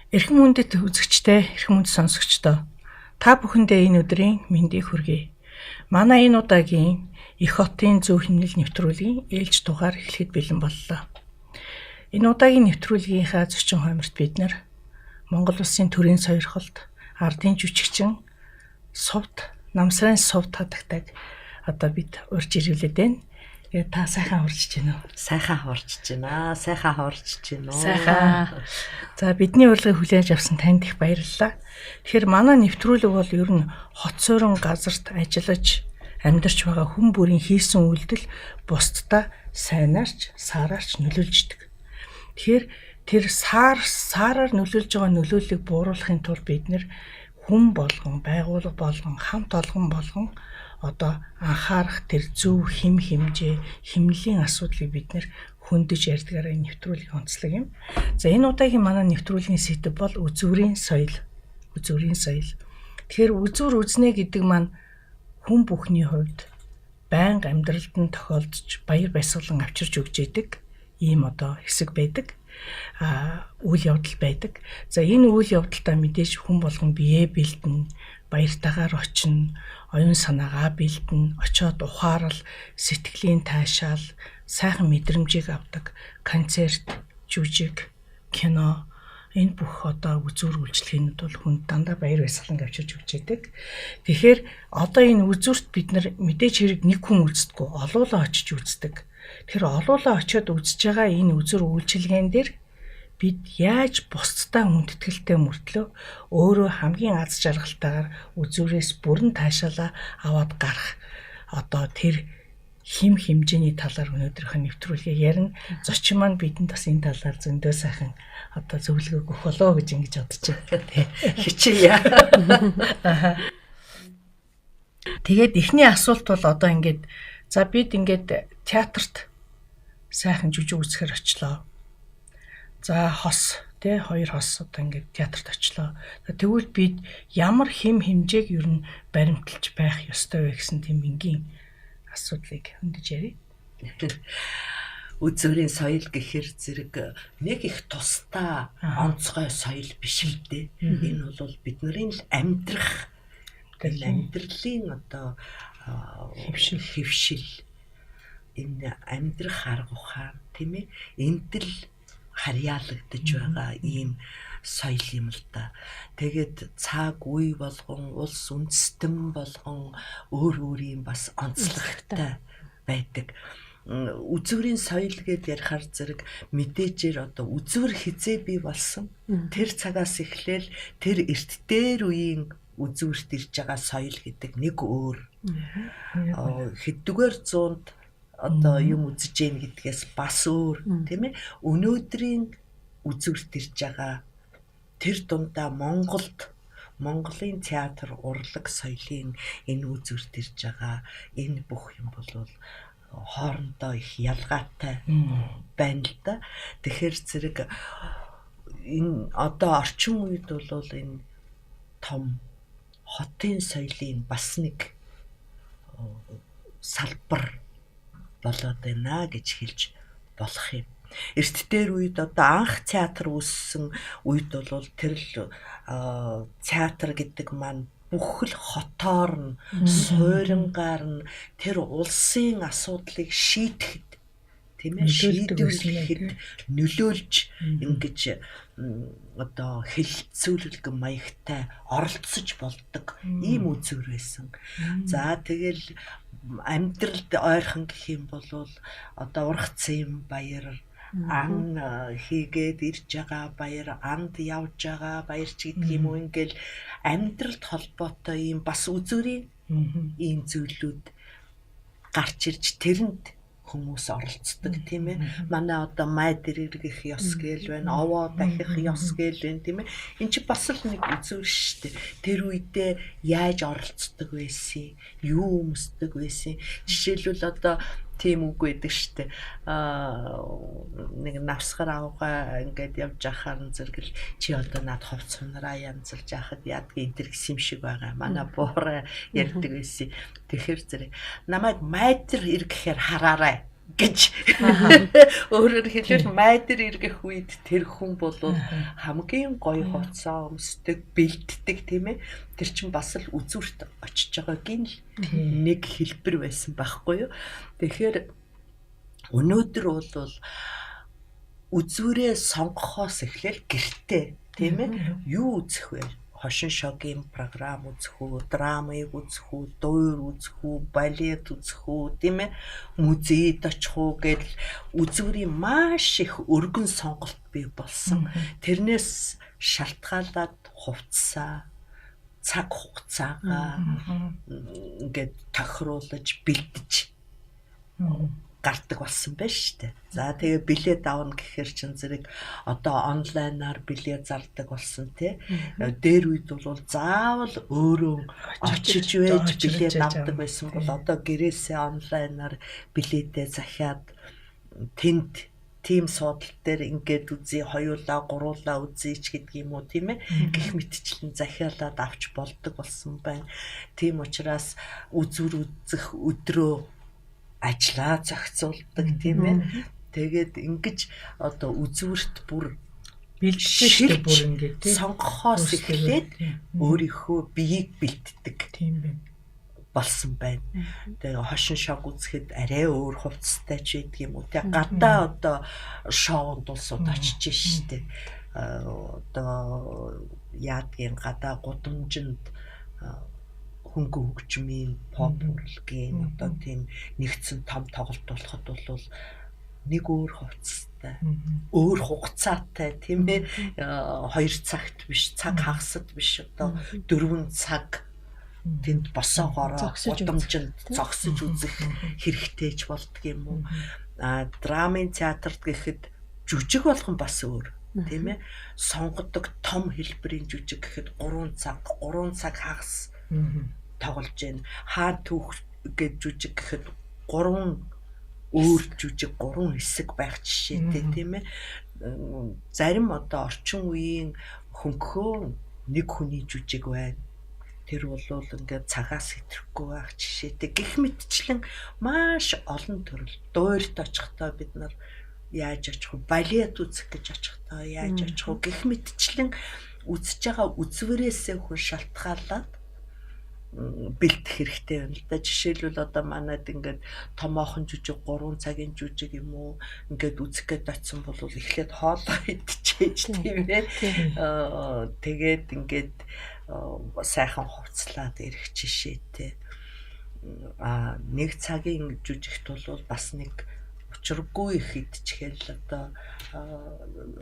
Эрхэм хүндэт үзэгчдээ, эрхэм хүндэт сонсогчдоо та бүхэндээ энэ өдрийн мэндийг хүргэе. Манай энэ удаагийн Их хотын зөв хэмнэл нэвтрүүлгийн ээлж дугаар эхлэхэд бэлэн боллоо. Энэ удаагийн нэвтрүүлгийнхаа зочин хойморт бид нар Монгол улсын төрийн сойрхолт ардын жүжигчин сувд намсрын сувд хадагтайг одоо бид урьж ирүүлээд байна. Тэгээд та сайхан хурж байна уу? Сайхан хурж байна. Сайхан хурж байна уу? Сайхан. За бидний урилгыг хүлээж авсан танд их баярлалаа. Тэгэхээр манай нэвтрүүлэг бол ер нь хот суурин газарт ажиллаж амьдарч байгаа хүн бүрийн хийсэн үйлдэл бусдаа сайнаарч саараарч нөлөөлждөг. Тэгэхээр тэр саараар нөлөөлж байгаа нөлөөллийг бууруулахын тулд бид нэр хүн болгон, байгууллага болгон, хамт олон болгон одоо анхаарах тэр зөв хэм хэмжээ, хэмнэлийн асуудлыг бид нэр хөндөж ярьдгаараа энэ нэвтрүүлгийн онцлог юм. За энэ удаагийн манай нэвтрүүлгийн сэдэв бол үзүүрийн соёл. Үзүүрийн соёл. Тэгэхээр үзүүр үзнэ гэдэг маань хүн бүхний хувьд байнга амьдралд нь тохиолдож баяр баясгалан авчирч өгч идэг ийм одоо хэсэг байдаг. Үйл явдал байдаг. За энэ үйл явдалдаа мэдээж хүн болгон биеэ бэлдэнэ, баяртайгаар очино, оюун санаагаа бэлдэнэ, очиод ухаарал, сэтгэлийн таашаал, сайхан мэдрэмжийг авдаг. Концерт, жүжиг, кино энэ бүх одоо үзүүр үйлчлэгээнүүд бол хүнд дандаа баяр баясгалан авчирч өгч яадаг. Тэгэхээр одоо энэ үзүүрт бид нар мэдээж хэрэг нэг хүн үздэггүй, олуулаа очиж үздэг. Тэгэхээр олуулаа очиод үзэж байгаа энэ үзүүр үйлчилгээн дээр бид яаж бусдтай хүндэтгэлтэй мөртлөө өөрөө хамгийн аз жаргалтайгаар үзүүрээс бүрэн таашаалаа аваад гарах одоо тэр хэм хэмжээний талаар өнөөдрийнхөө нэвтрүүлгийг ярина. Зочин маань бидэнд бас энэ талаар зөндөө сайхан одоо зөвлөгөө өгөх болоо гэж ингэж бодож байна. Хичээе. Тэгээд эхний асуулт бол одоо ингээд за бид ингээд театрт сайхан жүжиг үзэхэр очлоо. За хос тий хоёр хос одоо ингээд театрт очлоо. Тэгвэл бид ямар хэм хэмжээг ер нь баримталж байх ёстой вэ гэсэн тийм энгийн асуудлыг хөндөж ярив. Үзүүрийн соёл гэхэр зэрэг нэг их тусдаа онцгой соёл биш л дээ. Энэ бол бидний л амьдрах амьдралын одоо хэвшил энэ амьдрах арга ухаан тийм ээ энд л харьяалагдаж байгаа ийм соёл юм л да. Тэгээд цаг үе болгон улс үндэстэн болгон өөр өөрийн бас онцлогтой байдаг. Үзүүрийн соёл гэд ярихаар зэрэг мэдээжээр одоо үзүүр хизээ бий болсон. Тэр цагаас эхлээл тэр эрт дээр үеийн үзүүрт ирж байгаа соёл гэдэг нэг өөр. Хэддүгээр зуунд одоо юм үзэж гин гэдгээс бас өөр тийм ээ. Өнөөдрийн үзүүрт ирж байгаа тэр дундаа Монголд Монголын театр урлаг соёлын энэ үзүүрт ирж байгаа энэ бүх юм бол хоорондоо их ялгаатай байна л да. Тэгэхээр зэрэг энэ одоо орчин үед бол энэ том хотын соёлын бас нэг салбар болоод байна гэж хэлж болох юм. Эрт дээр үед одоо анх театр үүссэн үед бол тэр л театр гэдэг маань бүх л хотоор нь суйрангаар нь тэр улсын асуудлыг шийдэхэд тийм ээ шийдвэрлэхэд нөлөөлж ингэж одоо хэлэлцүүлэг маягтай оролцож болдог ийм үзүүр байсан. За тэгэл амьдралд ойрхон гэх юм бол одоо ургацын баяр ан хийгээд ирж байгаа баяр, анд явж байгаа баяр ч гэдэг юм уу ингээл амьдралд холбоотой ийм бас үзүүрийн ийм зүйлүүд гарч ирж тэрэнд хүмүүс оролцдог тийм ээ. Манай одоо май дэргэх ёс гээл байна, овоо дахих ёс гээл байна тийм ээ. Энд чи бас л нэг үзүүр шүү дээ. Тэр үедээ яаж оролцдог байсан, юу өмсдөг байсан. Жишээлбэл одоо тийм үг байдаг шүү дээ. Нэг навсгар авгаа ингээд явж ахаар нь зэрэгэл чи одоо над хувц сунараа янзалж яхад яадгийн энэ төр гэсэн юм шиг байгаа. Манай буурай ярьдаг байсан. Тэгэхээр зэрэг намайг майдэр эргэхээр хараарай. гэж өөрөөр хэлбэл майдэр эргэх үед тэр хүн бол хамгийн гоё хувцас өмсдөг, бэлддэг, тийм ээ. Тэр чинь бас л үзүүрт очиж байгаагийн л нэг хэлбэр байсан байхгүй юу. Тэгэхээр өнөөдөр бол үзүүрээ сонгохоос эхлээл гэртээ, тийм ээ, юу үзэх вэ? Хошин шогийн програм үзэх үү, драмыг үзэх үү, дуур үзэх үү, балет үзэх үү, тийм ээ, музейд очих уу гэдэл үзүүрийн маш их өргөн сонголт бий болсон. Тэрнээс шалтгаалаад хувцсаа, цаг хугацаагаа ингээд тохируулж бэлдэж гардаг болсон байна шүү дээ. За тэгээ билет авна гэхээр чин зэрэг одоо онлайнаар билет зардаг болсон, тий. Дээр үед бол заавал өөрөө очиж байж билет авдаг байсан бол одоо гэрээсээ онлайнаар билетээ захиад тэнд тим суудал дээр ингээд үзье, хоёулаа, гуруулаа үзье ч гэдэг юм уу, тийм ээ. Гэх мэтчлэн захиалаад авч болдог болсон байна. Тийм учраас үзүр үзэх өдрөө ажлаа зохицуулдаг, тийм ээ. Тэгээд ингэж одоо үзүүрт бүр бэлдэж бүр ингээд тийм сонгохоос эхлээд өөрийнхөө биеийг бэлддэг. Тийм байна. Болсон байна. Тэгээ хошин шог үзэхэд арай өөр хувцастай ч байдаг юм уу. Тэгээ гадаа одоо шоунд улсууд очиж штэ. Одоо яадгийн гадаа гудамжинд хөнгөн хөгжмийн, поп урлагийн одоо тийм нэгдсэн том тоглолт болоход бол нэг өөр хувцастай, өөр хугацаатай, тийм ээ, 2 цагт биш, цаг хагасд биш, одоо 4 цаг тэнд босоогоороо гудамжинд зогсож үзэх хэрэгтэй ч болдго юм уу. А драмын театрт гэхэд жүжиг болгон бас өөр, тийм ээ, сонгодог том хэлбэрийн жүжиг гэхэд 3 цаг, 3 цаг хагас тоглож байна. Хаан түүх гэж жүжиг гэхэд 3 өөр жүжиг, 3 хэсэг байх жишээтэй, тийм ээ. Зарим одоо орчин үеийн хөнгөхөө нэг хүний жүжиг байна. Тэр бол ингээд цагаас хэтрэхгүй байх жишээтэй. Гэх мэтчлэн маш олон төрөл. Дуурьт очихдоо бид нар яаж очих вэ? Балет үзэх гэж очихдоо яаж очих вэ? Гэх мэтчлэн үзэж байгаа үзвэрээсээ хүн шалтгаалаад бэлдэх хэрэгтэй байна л да. Жишээлбэл одоо манад ингээд томоохон жүжиг, 3 цагийн жүжиг юм уу ингээд үзэх гээд очисон бол эхлээд хоолоо идчихээж, тийм ээ. Тэгээд ингээд сайхан хувцлаад ирэх жишээтэй. А нэг цагийн жүжигт бол бас нэг учиргүй их идчихэл одоо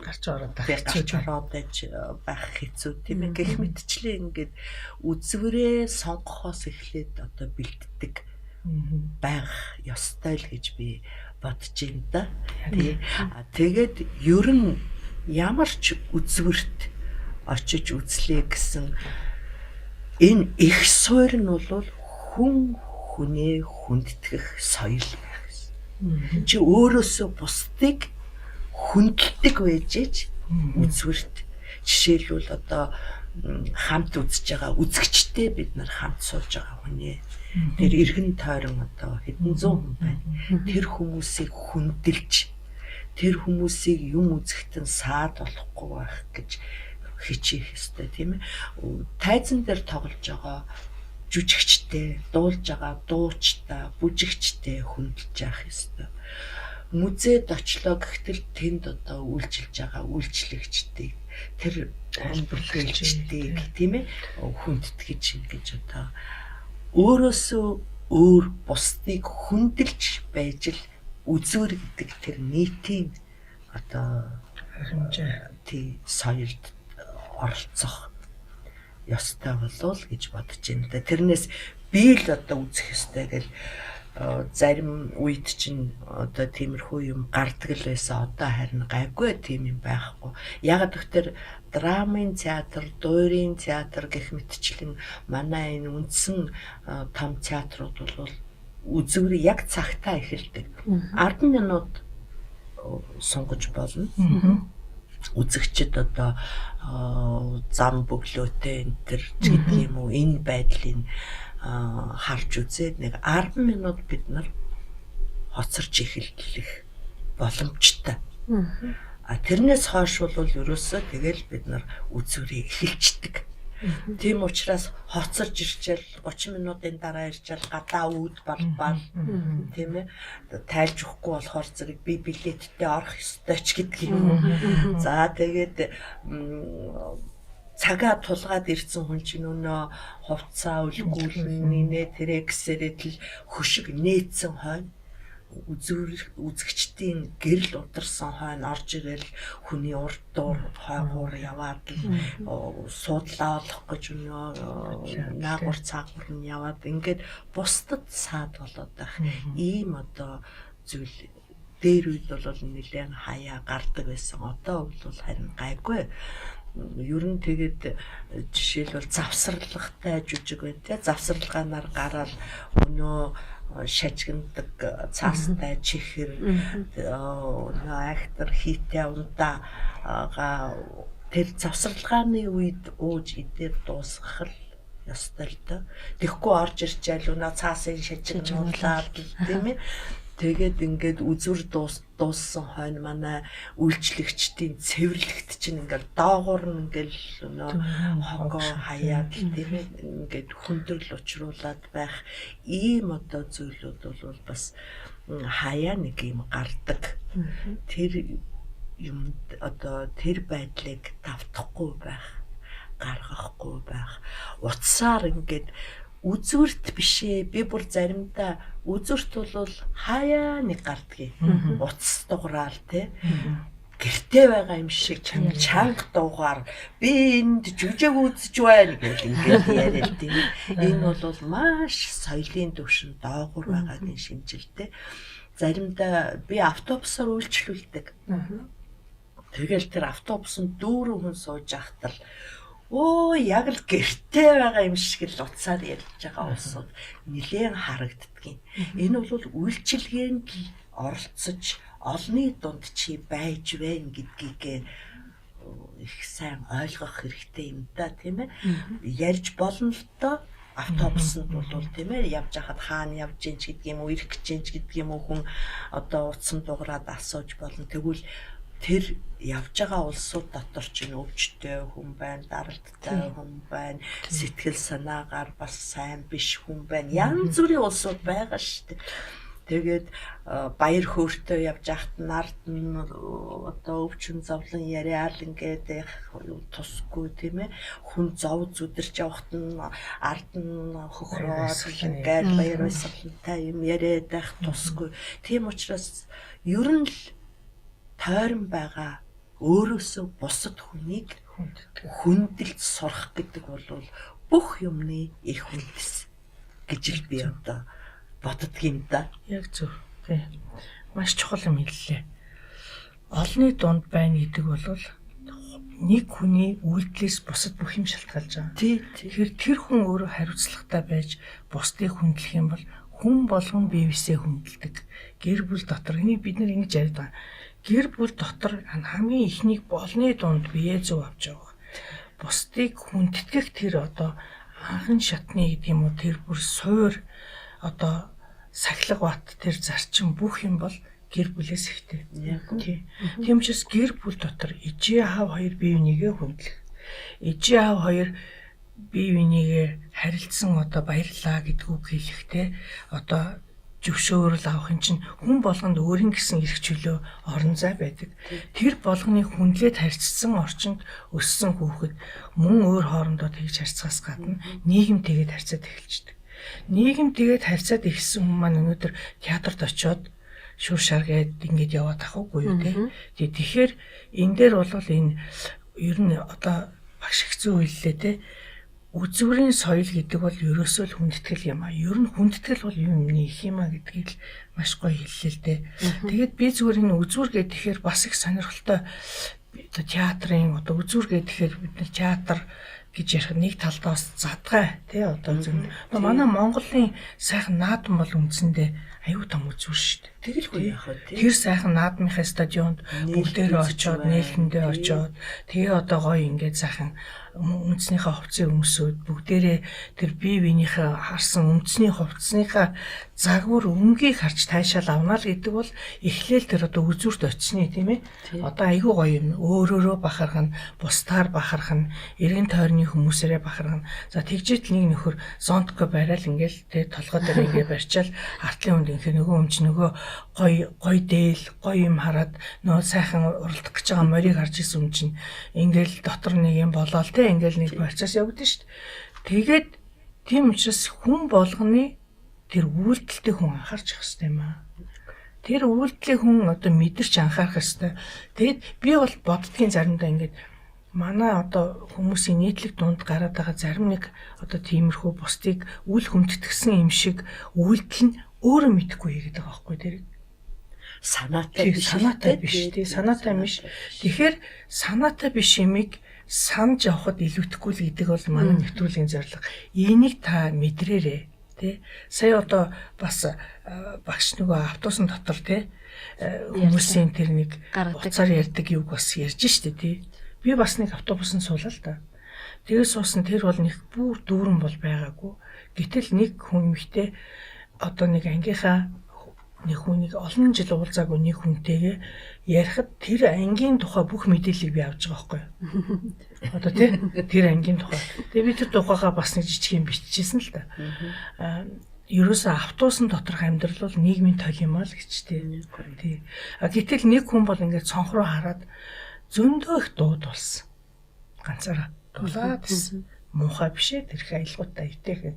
гарч ороод байх байх хэцүү, тийм ээ. Гэх мэтчлээ ингээд үзвэрээ сонгохоос эхлээд одоо бэлддэг байх ёстой л гэж би бодож байна да. Тий. Тэгээд ер нь ямар ч үзвэрт очиж үзлээ гэсэн энэ их суурь нь бол хүн хүнээ хүндэтгэх соёл байх. Чи өөрөөсөө бусдыг хүндэлдэг байж ээж үзвэрт. Жишээлбэл одоо хамт үзэж байгаа үзэгчтэй бид нар хамт сууж байгаа хүнээ. Тэр эргэн тойрон одоо хэдэн зуун хүн байна. Тэр хүмүүсийг хүндэлж, тэр хүмүүсийг юм үзэхтэн саад болохгүй байх гэж хичээх ёстой, тийм ээ. Тайзан дээр тоглож байгаа жүжигчтэй, дуулж байгаа дуучтай, бүжигчтэй хүндэлж явах ёстой. Музейд очлоо гэхтэл тэнд одоо үйлчилж байгаа үйлчлэгчдийг, тэр тайлбарлагчдыг, тийм ээ, хүндэтгэж ингэж одоо өөрөөсөө өөр бусдыг хүндэлж байж л үзүүр гэдэг тэр нийтийн одоо хэмжээ тий соёлд оролцох ёстой болов гэж бодож байна да. Тэрнээс би л одоо үзэх ёстой гэл зарим үед чинь одоо тиймэрхүү юм гардаг л байсан. Одоо харин гайгүй тийм юм байхгүй. Яг тэгэхээр драмын театр, дуурийн театр гэх мэтчлэн манай энэ үндсэн том театрууд бол үзүүр яг цагтаа эхэлдэг. 10 минут сунгаж болно. Үзэгчид одоо зам бөглөөтэй энэ төр ч гэдэг юм уу, энэ байдлыг харж үзээд нэг 10 минут бид нар хоцорч эхэллэх боломжтой. А тэрнээс хойш бол ерөөсөө тэгэл бид нар үзүүрээ эхэлждэг. Тийм учраас хоцорж ирчээл 30 минутын дараа ирчээл гадаа үүд балбаал, тийм ээ, тайлж өгөхгүй болохоор зэрэг би билеттэй орох ёстой ч гэдэг юм. За тэгээд цагаа тулгаад ирсэн хүн чинь өнөө хувцаа үлгүүлэн нэ тэрэ гэсэрээ тэл хөшиг нээцэн хойно үзэгчдийн гэрэл ударсан хойно орж ирэл хүний урд дуур хойгуур яваад л суудлаа олох гэж өнөө наагур цаагуур нь яваад ингээд бусдад саад болоод байх ийм одоо зүйл дээр үед бол нэлээд хаяа гардаг байсан. Одоо бол харин гайгүй. Ер нь тэгээд жишээлбэл завсарлагатай жүжиг байна те, завсарлагаанаар гараад өнөө шажигнадаг цаастай чихэр өнөө актер хийтэй ундаага тэр завсарлагааны үед ууж идээд дуусгах л ёстой л доо. Тэгэхгүй орж ирчээл өнөө цаасын шажигнуулаад тийм ээ. Тэгээд ингээд үзүр дууссан хойно манай үйлчлэгчдийн цэвэрлэгт чинь ингээд доогуур нь ингээд өнөө хогоо хаяад тийм ээ ингээд хүндрэл учруулад байх ийм одоо зүйлүүд бол бас хаяа нэг юм гардаг. Тэр юм одоо тэр байдлыг давтахгүй байх, гаргахгүй байх. Утсаар ингээд үзүүрт биш ээ. Би бүр заримдаа үзүүрт бол хаяа нэг гардгийг. Утас дуграал те. Гэртээ байгаа юм шиг чанга дуугаар би энд жүжиг үзэж байна гэл ингээд яриад тийм. Энэ бол маш соёлын түвшин доогуур байгаагийн шинжилтэй. Заримдаа би автобусаар үйлчлүүлдэг. Тэгэл тэр автобусанд 4 хүн сууж байхад л өө яг л гэртээ байгаа юм шиг л утсаар ярьж байгаа улсууд нэлээн харагддгийн. Энэ бол үйлчилгээнд оролцож олонний дунд чи байж байна гэдгийг их сайн ойлгох хэрэгтэй юм да, тийм ээ. Ярьж болно л доо. Автобусанд бол тийм ээ явж хахад хаана явж гин ч гэдэг юм уу, ирэх гэж гин ч гэдэг юм уу, хүн одоо утсан дугаараад асууж болно. Тэгвэл тэр явж байгаа улсууд дотор чинь өвчтэй хүн байна, даралттай хүн байна, сэтгэл санаагаар бас сайн биш хүн байна. Янз бүрийн улсууд байгаа шүү дээ. Тэгээд баяр хөөртэй явж байхад нард нь одоо өвчин зовлон яриад ингээд тусгүй тийм ээ. Хүн зов зүдэрч явахад нь ард нь хөхрөөд ингээд баяр баясгалантай юм яриад байх тусгүй. Тийм учраас ер нь л тойрон байгаа өөрөөсөө бусад хүнийг хүндэлж сурах гэдэг бол бүх юмны их үндэс гэж л би одоо боддөг юм да. Яг зөв. Тий. Маш чухал юм хэллээ. Олонний дунд байна гэдэг бол нэг хүний үйлдэлээс бусад бүх юм шалтгаалж байгаа. Тий. Тэгэхээр тэр хүн өөрөө хариуцлагатай байж бусдыг хүндлэх юм бол хүн болгон биевээсээ хүндэлдэг. Гэр бүл дотор энийг бид нар ингэж яриад байгаа. Гэр бүл дотор хамгийн ихнийг болны дунд бие зөв авч явах. Бусдыг хүндэтгэх тэр одоо анхан шатны гэдэг юм уу, тэр бүр суур одоо сахилга бат тэр зарчим бүх юм бол гэр бүлээс ихтэй. Тийм. Тийм учраас гэр бүл дотор ижээ хав хоёр бие бинийгээ хүндлэх. Ижээ хав хоёр бие бинийгээ харилцсан одоо баярлаа гэдэг үг хэлэхдээ одоо зөвшөөрөл авах юм чинь хүн болгонд өөрийн гэсэн эрх чөлөө орон зай байдаг. Тэр болгоныг хүндлээд харьцсан орчинд өссөн хүүхэд мөн өөр хоорондоо тэгж харьцахаас гадна нийгэм тэгээд харьцаад эхэлждэг. Нийгэм тэгээд харьцаад эхэлсэн хүн маань өнөөдөр театрт очиод шүр шар гээд ингээд яваад ах уугүй юу те. Тэгэхээр энэ дээр бол энэ ер нь одоо багш их зүй хэллээ те. Үзүүрийн соёл гэдэг бол ерөөсөө л хүндэтгэл юм а. Ер нь хүндэтгэл бол юм их юм а гэдгийг л маш гоё хэллээ л дээ. Тэгээд би зүгээр энэ үзүүр гэхээр бас их сонирхолтой одоо театрын одоо үзүүр гэхээр бид нар театр гэж ярих нэг талдаа бас задгай тий одоо зөв. Манай Монголын сайхан наадам бол үндсэндээ аюу том үзүүр шүү дээ. Тэгэлгүй яах вэ? Тэр сайхан наадмынхаа стадионд бүгдээрээ очиод нээлтэндээ очиод тэгээ одоо гоё ингээд сайхан үндэснийхээ хувцсыг өмсөөд бүгдээрээ тэр бие биенийхээ харсан үндэсний хувцсныхаа загвар өнгийг харж таашаал авна л гэдэг бол эхлээл тэр одоо үзүүрт очсны, тийм ээ. Одоо айгүй гоё юм. Өөрөөрөө бахархна, бусдаар бахархна, эргэн тойрны хүмүүсээрээ бахархна. За тэгжээт нэг нөхөр зонтко барайл ингээл тэ толгой дээр ингээ барьчаал артлын хүнд ингээ нөгөө өмч нөгөө гоё гоё дээл гоё юм хараад нөгөө сайхан уралдах гэж байгаа морийг харж исэн юм чинь ингээл дотор нэг юм болоол тэ ингээл нэг процесс явагдана шүү дээ. Тэгээд тийм учраас хүн болгоны тэр үйлдэлтэй хүн анхаарч явах хэрэгтэй юм аа. Тэр үйлдэлийг хүн одоо мэдэрч анхаарах хэрэгтэй. Тэгээд би бол боддгийн заримдаа ингээд манай одоо хүмүүсийн нийтлэг дунд гараад байгаа зарим нэг одоо тиймэрхүү бусдыг үл хүндэтгсэн юм шиг үйлдэл нь өөрөө мэдэхгүй хийгээд байгаа байхгүй тэр. Санаатай биш. Санаатай биш тий, санаатай биш. Тэгэхээр санаатай биш юмыг санаж явахад илүүтэхгүй л гэдэг бол манай нэвтрүүлгийн зорилго. Энийг та мэдрээрээ тий. Сая одоо бас багш нөгөө автобусын дотор тий хүмүүсийн тэр нэг утсаар ярьдаг юг бас ярьж штэ тий. Би бас нэг автобусанд суулаа л да. Тэгээ суусан тэр бол нэг бүр дүүрэн бол байгаагүй. Гэтэл нэг хүн эмэгтэй одоо нэг ангийнхаа нэг хүнийг олон жил уулзаагүй нэг хүнтэйгээ ярихад тэр ангийн тухай бүх мэдээллийг би авч байгаа байхгүй юу. Одоо тий тэр ангийн тухай. Тэгээ би тэр тухайгаа бас нэг жижиг юм биччихсэн л да. Аа ерөөсөө автобусын доторх амьдрал бол нийгмийн тол юм аа л гэж тий. Тий. А гэтэл нэг хүн бол ингээд цонх руу хараад зөндөө их дууд болсон. Ганцаараа дулаад байсан. Муухай биш ээ, тэрх аялгуудаа эвтэйхэн.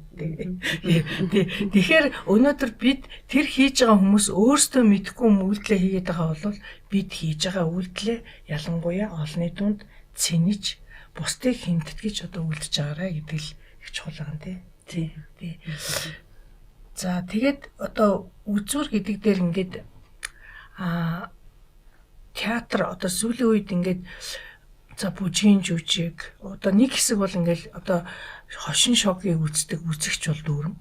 Тэгэхээр өнөөдөр бид тэр хийж байгаа хүмүүс өөрсдөө мэдэхгүй үйлдэлээ хийгээд байгаа бол бид хийж байгаа үйлдэлээ ялангуяа олонний дунд цэнэж бусдыг хэмтэтгэж одоо үйлдэж байгаарай гэдэг л их чухал байгаа юм тий. Тий. За тэгээд одоо үзүүр гэдэг дээр ингээд театр одоо сүүлийн үед ингээд за бүжгийн жүжиг одоо нэг хэсэг бол ингээл одоо хошин шогийг үздэг үзэгч бол дүүрэн.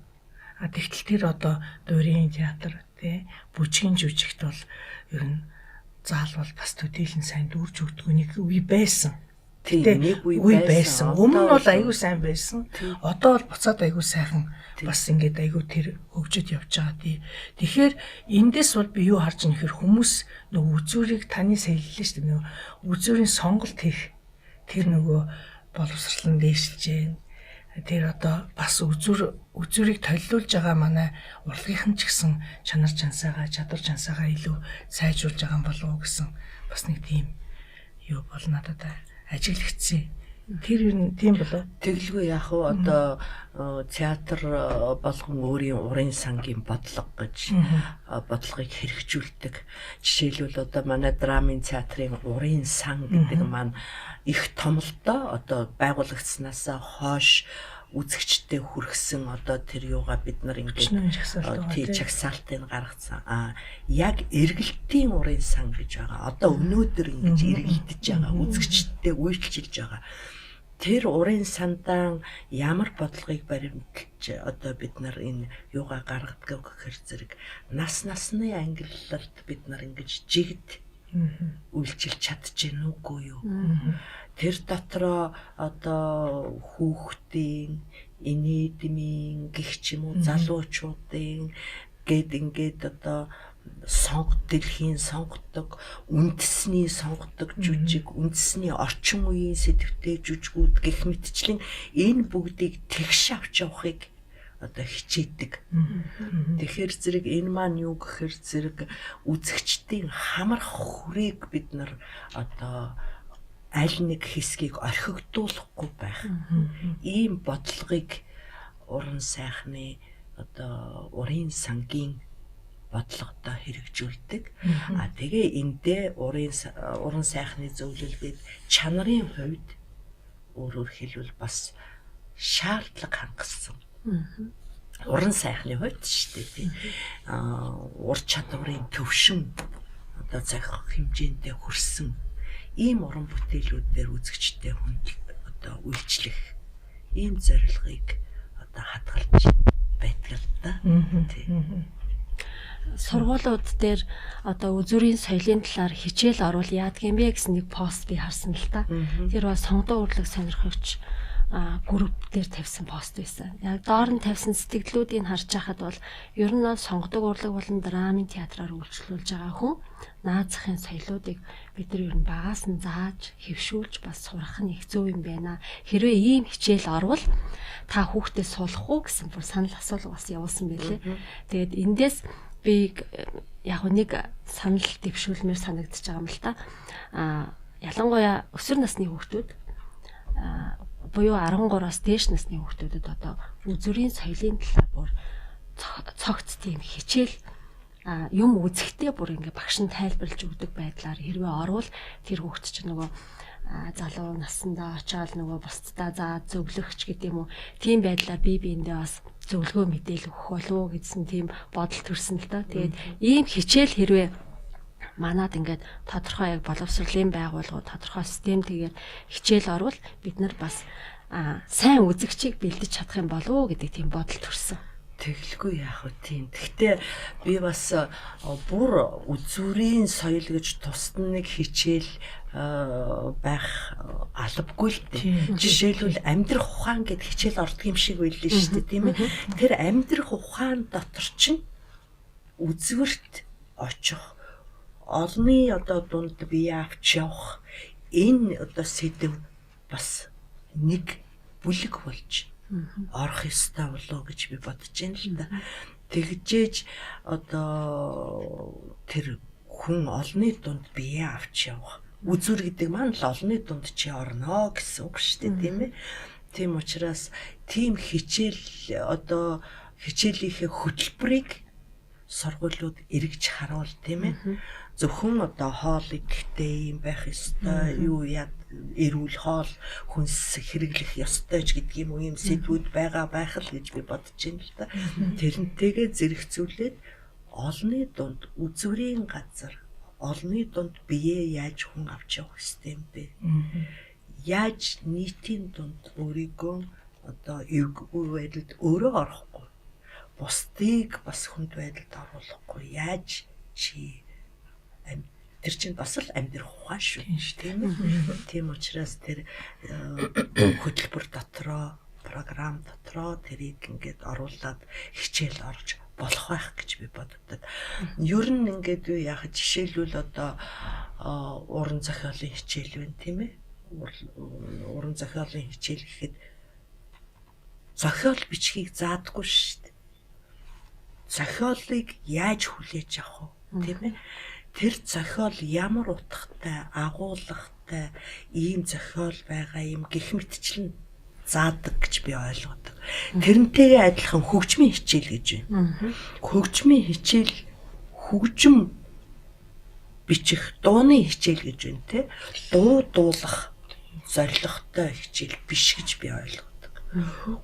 А тэгтэл тэр одоо дуурийн театр тий бүжгийн жүжигт бол ер нь заал бол бас төдийлөн сайн дүүрж өгдөг нэг үе байсан. Гэтэ нэг үе байсан. Өмнө нь бол аягүй сайн байсан. Одоо бол буцаад аягүй сайхан бас ингээд аягүй тэр хөгжөд явж байгаа тий. Тэгэхээр эндээс бол би юу харж байгаа нөхөр хүмүүс нөгөө үзүүрийг таны сая хэллээ шүү дээ. Нөгөө үзүүрийн сонголт хийх тэр нөгөө боловсрол нь дээшилж гэн. Тэр одоо бас үзүүрийг толиулж байгаа манай урлагийнхан ч гэсэн чанар чансаагаа, чадвар чансаагаа илүү сайжруулж байгаа юм болов уу гэсэн бас нэг тийм юу бол надад ажиглагдсан. Тэр ер нь тийм болов. Тэгэлгүй яах вэ? Одоо театр болгон өөрийн урын сангийн бодлого гэж бодлогыг хэрэгжүүлдэг. Жишээлбэл одоо манай драмын театрын урын сан гэдэг маань их томлолтой одоо байгуулагдсанаас хойш үзэгчдэд хүргэсэн одоо тэр юугаа бид нар ингээд тий чагсаалтыг гаргацсан. А яг эргэлтийн урын сан гэж байгаа. Одоо өнөөдөр ингэж эргэлдэж байгаа, үзэгчдэд үйлчилж байгаа. Тэр урын сандаа ямар бодлогыг баримталж одоо бид нар энэ юугаа гаргадаг гэхэр зэрэг нас насны ангиллалд бид нар ингэж жигд үйлчилж чадчихэв үгүй юу? Тэр дотроо одоо хүүхдийн, инээдмийн гэх ч юм уу залуучуудын гэд ингээд одоо дэлхийн сонгодог, үндэсний сонгодог жүжиг, үндэсний орчин үеийн сэдвтэй жүжигүүд гэх мэтчлэн энэ бүгдийг тэгш авч явахыг одоо хичээдэг. Тэгэхээр зэрэг энэ маань юу гэхэр зэрэг үзэгчдийн хамрах хүрээг бид нар одоо аль нэг хэсгийг орхигдуулахгүй байх. Ийм бодлогыг уран сайхны одоо урын сангийн бодлогодоо хэрэгжүүлдэг. А тэгээ эндээ уран сайхны зөвлөл бид чанарын хувьд өөрөөр хэлбэл бас шаардлага хангасан. Уран сайхны хувьд шүү дээ тий. Ур чадварын төвшин одоо захих хэмжээндээ хүрсэн ийм уран бүтээлүүдээр үзэгчтэй хүнд одоо үйлчлэх ийм зорилгыг одоо хадгалж байдаг л да. Тий. Сургуулиуд дээр одоо үзүүрийн соёлын талаар хичээл оруул яадаг юм бэ гэсэн нэг пост би харсан л та. Тэр бол сонгодог урлаг сонирхогч групп дээр тавьсан пост байсан. Яг доор нь тавьсан сэтгэлдлүүдийг харж байхад бол ер нь бол сонгодог урлаг болон драмын театраар үйлчлүүлж байгаа хүн наад захын соёлоодыг бид нар ер нь багаас нь зааж хэвшүүлж бас сурах нь их зөв юм байна. Хэрвээ ийм хичээл орвол та хүүхдээ суулгах уу гэсэн бүр санал асуулга бас явуулсан байлээ. Тэгээд эндээс би яг нэг санал дэвшүүлмээр санагдчихж байгаа юм л та. Ялангуяа өсвөр насны хүүхдүүд буюу 13-аас дээш насны хүүхдүүдэд одоо үзүүрийн соёлын талаар бүр цогц тийм хичээл юм үзэхдээ бүр ингээ багш нь тайлбарлаж өгдөг байдлаар хэрвээ орвол тэр хүүхд чинь нөгөө залуу насндаа очиод нөгөө бусдаа заа зөвлөгч гэдэг юм уу, тийм байдлаар бие биендээ бас зөвлөгөө мэдээлэл өгөх болов уу гэсэн тийм бодол төрсөн л доо. Тэгээд ийм хичээл хэрвээ манад ингээд тодорхой яг боловсролын байгууллагууд тодорхой системтэйгээр хичээл орвол бид нар бас сайн үзэгчийг бэлдэж чадах юм болов уу гэдэг тийм бодол төрсөн. Тэгэлгүй яах вэ тийм. Гэхдээ би бас бүр үзүүрийн соёл гэж тусад нэг хичээл байх албагүй л дээ. Жишээлбэл амьдрах ухаан гэд хичээл ордог юм шиг байлээ шүү дээ, тийм ээ. Тэр амьдрах ухаан дотор чинь үзвэрт очих, олонний одоо дунд бие авч явах энэ одоо сэдэв бас нэг бүлэг болж орох ёстой болоо гэж би бодож байна л да. Тэгжээж одоо тэр хүн олонний дунд бие авч явах үзүүр гэдэг маань л олонний дунд чи орно гэсэн үг шүү дээ, тийм ээ. Тийм учраас тийм хичээл одоо хичээлийнхээ хөтөлбөрийг сургуулиуд эргэж харуул, тийм ээ. Зөвхөн одоо хоол идэхтэй юм байх ёстой, юу яа эрүүл хоол хүнс хэрэглэх ёстой ч гэдэг юм уу, юм сэдвүүд байгаа байх л гэж би бодож байна л да. Тэрнтэйгээ зэрэгцүүлээд олонний дунд үзүүрийн газар, олонний дунд бие яаж хүн авч явах ёстой юм бэ? Яаж нийтийн дунд өөрийгөө одоо эвгүй байдалд өөрөө орохгүй, бусдыг бас хүнд байдалд оруулахгүй яаж чи тэр чинь бас л амьдрах ухаан шүү, тийм ээ. Тийм учраас тэр хөтөлбөр дотроо, програм дотроо тэрийг ингээд оруулаад хичээл орж болох байх гэж би боддог. Ер нь ингээд юу яах жишээлбэл одоо уран зохиолын хичээл байна, тийм ээ. Уран зохиолын хичээл гэхэд зохиол бичгийг заадаггүй шүү дээ. Зохиолыг яаж хүлээж авах вэ, тийм ээ. Тэр зохиол ямар утгатай, агуулгатай ийм зохиол байгаа юм гэх мэтчлэн заадаг гэж би ойлгодог. Тэрнтэйгээ адилхан хөгжмийн хичээл гэж байна. Хөгжмийн хичээл, хөгжим бичих, дууны хичээл гэж байна, те. Дуу дуулах зорилготой хичээл биш гэж би ойлгодог.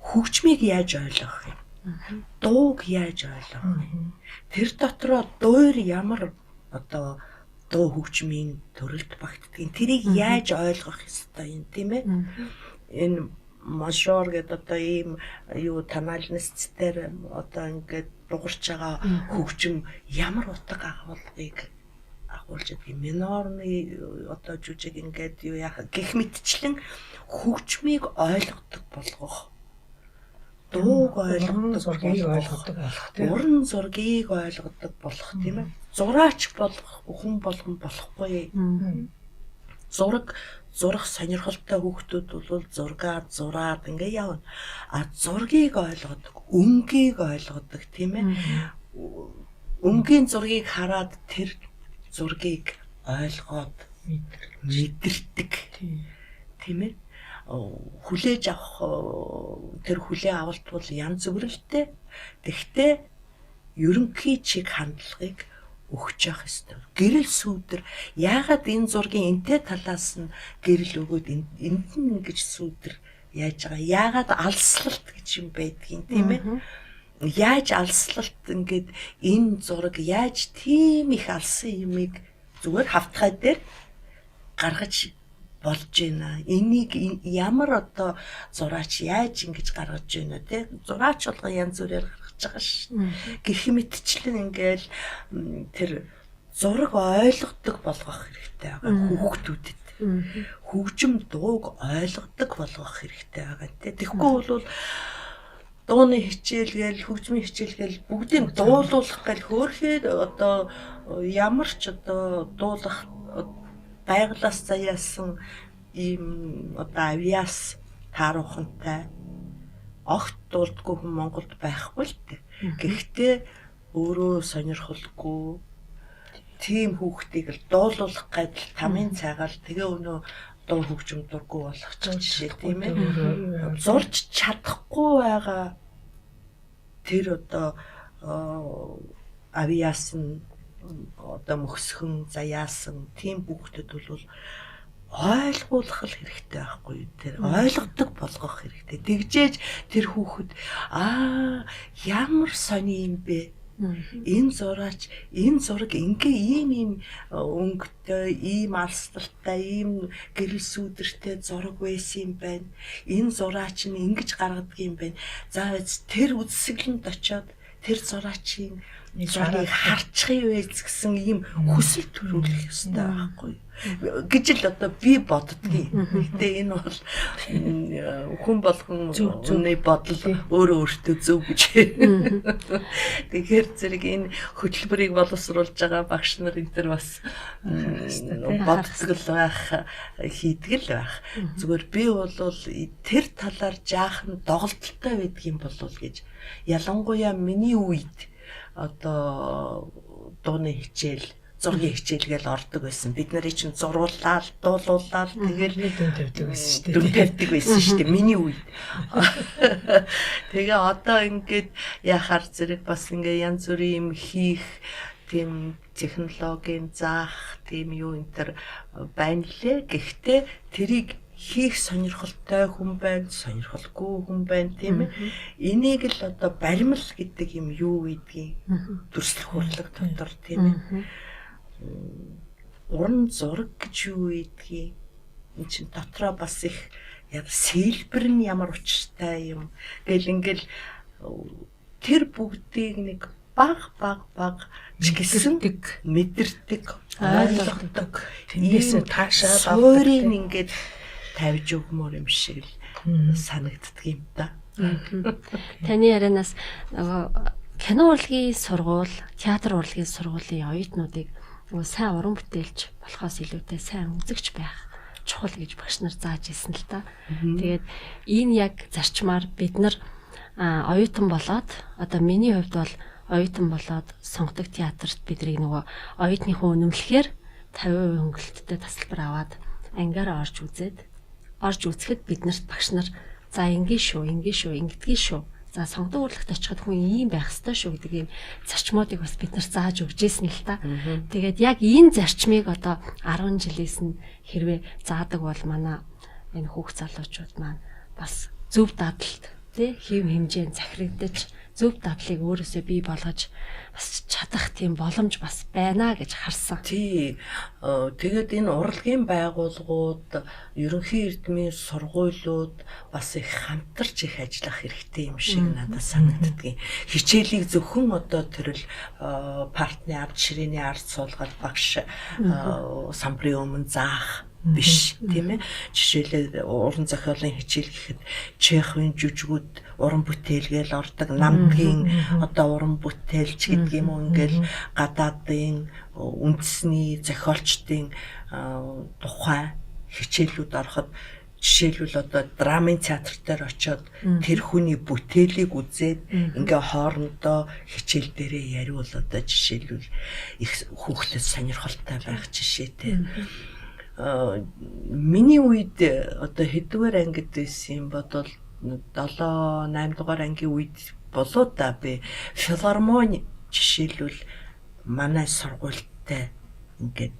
Хөгжмийг яаж ойлгох юм? Дууг яаж ойлгох юм? Тэр дотроо дуур ямар одоо дуу хөгжмийн төрөлд багтдгийг тэрийг яаж ойлгох ёстой юм, тийм ээ. Энэ мажор гэдэг одоо ийм юу тоналность дээр одоо ингээд дугарч байгаа хөгжим ямар утга агуулгыг агуулж байдаг, минорны одоо жүжиг ингээд юу яах гэх мэтчлэн хөгжмийг ойлгодог болгох, дууг ойлгодог, зургийг ойлгодог болох, тийм уран зургийг ойлгодог болох, тийм ээ. Зураач болох хүн болгон болохгүй. Зураг зурах сонирхолтой хүүхдүүд бол зургаад зураад ингээ явна. А зургийг ойлгодог, өнгийг ойлгодог, тийм ээ. Өнгийн зургийг хараад тэр зургийг ойлгоод мэдэрдэг, тийм ээ. Хүлээж авах тэр хүлээ авалт бол янз бүрэлтэй. Тэгтээ ерөнхий чиг хандлагыг өгч явах ёстой. Гэрэл сүүдэр яагаад энэ зургийн энтэй талаас нь гэрэл өгөөд энд нь ингэж сүүдэр яаж байгаа? Яагаад алслалт гэж юм байдгийг, тийм ээ? Яаж алслалт ингээд энэ зураг яаж тийм их алсан юмыг зүгээр хавтгай дээр гаргаж болж байна. Энийг ямар одоо зураач яаж ингэж гаргаж байна те? Зураач болгон янз бүрээр гаргаж гарч байгаа ш. Гэх мэтчлэн ингээл тэр зураг ойлгодог болгох хэрэгтэй байгаа хүүхдүүдэд. Хөгжим дууг ойлгодог болгох хэрэгтэй байгаа тий. Тэгэхгүй бол дууны хичээл гээл, хөгжмийн хичээл гээл бүгдийг дуулуулах гээл хөөрхий одоо ямар ч одоо дуулах байглаас заяасан ийм одоо авиас таарухантай огт дуулдаггүй хүн Монголд байхгүй л дээ. Гэхдээ өөрөө сонирхолгүй тийм хүүхдийг л дуулуулах гэдэл тамын цайгаал тэгээ өнөө дуу хөгжим дурггүй болох ч жишээ тийм ээ. Зурж чадахгүй байгаа тэр одоо авиас нь одоо мөксгөн заяасан тийм хүүхдэд бол ойлгуулах л хэрэгтэй байхгүй тэр ойлгодог болгох хэрэгтэй. Тэгжээж тэр хүүхэд аа ямар сони юм бэ? Энэ зураач энэ зураг ингээ ийм ийм өнгөтэй, ийм алсталтай, ийм гэрэл сүүдэртэй зураг байсан юм байна. Энэ зураач нь ингэж гаргадаг юм байна. За тэр үзэсгэлэнд очиод тэр зураачийн зургийг харчих вэ гэсэн ийм хүсэл төрүүлэх ёстой байхгүй гэж л одоо би боддгийн. Гэтэ энэ бол хүн болгон хүний бодол өөрөө өөртөө зөв гэж. Тэгэхээр зэрэг энэ хөтөлбөрийг боловсруулж байгаа багш нар энэ төр бас боддог л байх, хийдэг л байх. Зүгээр би бол тэр талаар жаахан доголдолтой байдаг юм болов гэж. Ялангуяа миний үед одоо дууны хичээл, зургийн хичээл гээл ордог байсан. Бид нарыг чинь зуруулаад, дуулуулаад тэгэл дүн тавьдаг байсан шүү дээ. Дүн тавьдаг байсан шүү дээ миний үед. Тэгээ одоо ингээд яхаар зэрэг бас ингээ янз бүрийн юм хийх тийм технологийн заах тийм юу энэ төр байна лээ. Гэхдээ тэрийг хийх сонирхолтой хүн байна, сонирхолгүй хүн байна тийм ээ. Энийг л одоо баримл гэдэг юм юу гэдгийг дүрслэх урлаг дотор тийм ээ. Уран зураг гэж юу гэдгийг энэ чинь дотроо бас их сэлбэр нь ямар учиртай юм гэл ингээл тэр бүгдийг нэг баг баг баг ч гэсэн мэдэрдэг, ойлгодог. Тэндээсээ таашаал авдаг. Суурийг ингээд тавьж өгмөр юм шиг л санагддаг юм да. Таны ярианаас нөгөө кино урлагийн сургууль, театр урлагийн сургуулийн оюутнуудыг нөгөө сайн уран бүтээлч болохоос илүүтэй сайн үзэгч байх чухал гэж багш нар зааж ирсэн л та. Тэгээд энэ яг зарчмаар бид нар оюутан болоод одоо миний хувьд бол оюутан болоод сонгодог театрт бидний нөгөө оюутныхоо үнэмлэхээр 50% хөнгөлөлттэй тасалбар аваад ангиараа орж үзээд орж үзэхэд биднэрт багш нар за ингэ шүү, ингэ шүү, ингэдгийг шүү. За сонгодог урлагт очиход хүн ийм байх ёстой шүү гэдэг ийм зарчмуудыг бас бид нар зааж өгч ирсэн л та. Тэгээд яг энэ зарчмыг одоо 10 жилээс нь хэрвээ заадаг бол манай энэ хүүхд залуучууд маань бас зөв дадалт тий хэв хэмжээнд захирагдаж зөв дадлыг өөрөөсөө бий болгож бас чадах тийм боломж бас байна гэж харсан. Тий. Тэгээд энэ урлагийн байгууллагууд, ерөнхий эрдмийн сургуулиуд бас их хамтарч их ажиллах хэрэгтэй юм шиг надад санагддаг. Хичээлийг зөвхөн одоо тэрл партны ард ширээний ард суулгаад багш самбарын өмнө заах биш тийм ээ. Жишээлбэл уран зохиолын хичээл гэхэд Чеховын жүжигүүд уран бүтээлгээл ордог, намдгийн одоо уран бүтээлч гэдэг юм уу ингээл гадаадын үндэсний зохиолчдын тухай хичээлүүд ороход жишээлбэл одоо драмын театр дээр очиод тэр хүний бүтээлийг үзээд ингээ хоорондоо хичээл дээрээ яриул одоо жишээлбэл их хүүхдэд сонирхолтой байх жишээтэй. Миний үед одоо хэдвэр ангид байсан юм бодвол 7 8 дугаар ангийн үед болоо да би филармони жишээлбэл манай сургуультай ингээд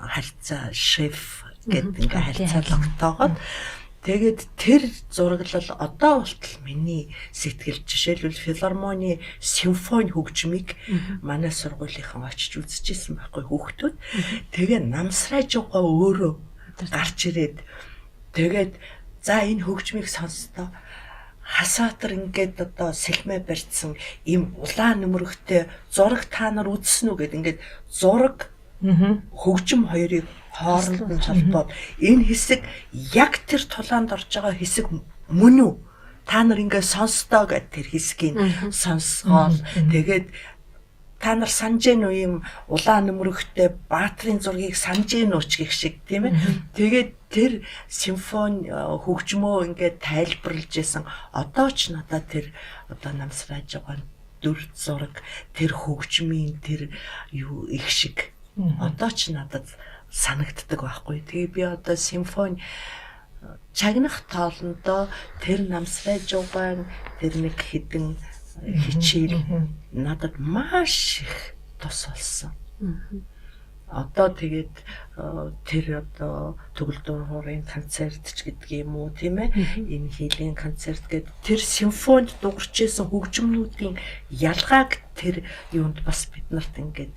харьцаа шеф гэдэг ингээ харьцаа тогтоогоод тэгээд тэр зураглал одоо болтол миний сэтгэл жишээлбэл филармоны симфони хөгжмийг манай сургуулийнхан очиж үзчихсэн байхгүй хүүхдүүд. Тэгээ намсраажгаа өөрөө гарч ирээд тэгээд за энэ хөгжмийг сонстоо Хасаатар ингээд одоо сэлмээ барьсан им улаан нөмрөгтэй зураг та нар үзсэн үү гэд ингээд зураг хөгжим хоёрыг хооронд нь холбоод энэ хэсэг яг тэр тулаанд орж байгаа хэсэг мөн үү? Та нар ингээд сонсдоо гэд тэр хэсгийг сонсгоол тэгээд та нар санаж гэн үү юм улаан нөмрөгтэй баатрын зургийг санаж гэн үү ч гэх шиг тийм ээ. Тэгээд тэр симфони хөгжмөө ингээд тайлбарлаж исэн. Одоо ч надад тэр одоо намсрааж байгаа дүр зураг тэр хөгжмийн тэр юу их шиг одоо ч надад санагддаг байхгүй. Тэгээ би одоо симфони чагнах тоолондоо тэр намсрай жугаан тэр нэг хідэн хичээл надад маш их тус болсон. Одоо тэгээд тэр одоо төгөлдөр хуурын концерт ч гэдэг юм уу тийм ээ, энэ хийлийн концерт гэдэг тэр симфонид дуурч исэн хөгжмнүүдийн ялгааг тэр юунд бас бид нарт ингээд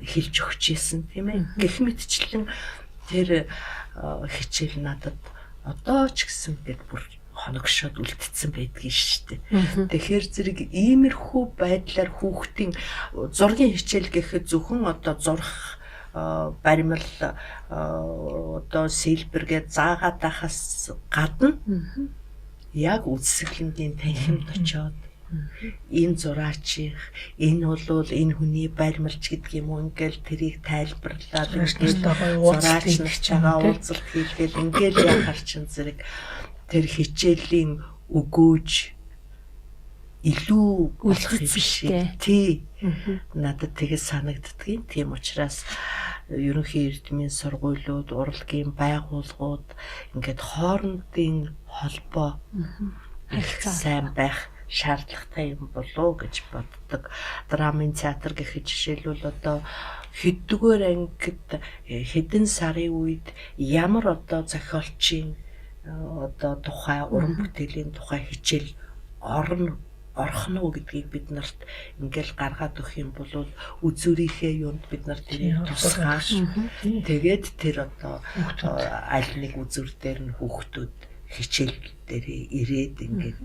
хэлж өгч исэн тийм ээ. Гэх мэтчлэн тэр хичээл надад одоо ч гэсэн ингээд бүр хоногшоод үлдсэн байдгийг шүү дээ. Тэгэхээр зэрэг иймэрхүү байдлаар хүүхдийн зургийн хичээл гэхэд зөвхөн одоо зурх баримл одоо сэлбэргээ заагаад байхаас гадна яг үзэсгэлэнгийн танхимд очиод энэ зураачих, энэ бол энэ хүний баримлч гэдэг юм уу, ингээл тэрийг тайлбарлаад ингээл зураач нарчаагаа уулзалт хийгээл ингээл яхаар чин зэрэг тэр хичээлийн өгөөж илүү болох юм шиг тий. Надад тэгээ санагддгийн. Тийм учраас ерөнхий эрдмийн сургуулиуд, урлагийн байгууллагууд ингээд хоорондын холбоо их сайн байх шаардлагатай юм болов уу гэж боддог. Драмын театр гэхэд жишээлбэл одоо хэддүгээр ангид хэдэн сарын үед ямар одоо зохиолчийн одоо тухай, уран бүтээлийн тухай хичээл орно орох нь уу гэдгийг бид нарт ингээл гаргаад өгөх юм бол үзүүрийнхээ юунд бид нар тэрийг тусгааш. Тэгээд тэр одоо аль нэг үзүүр дээр нь хүүхдүүд хичээл дээр ирээд ингээд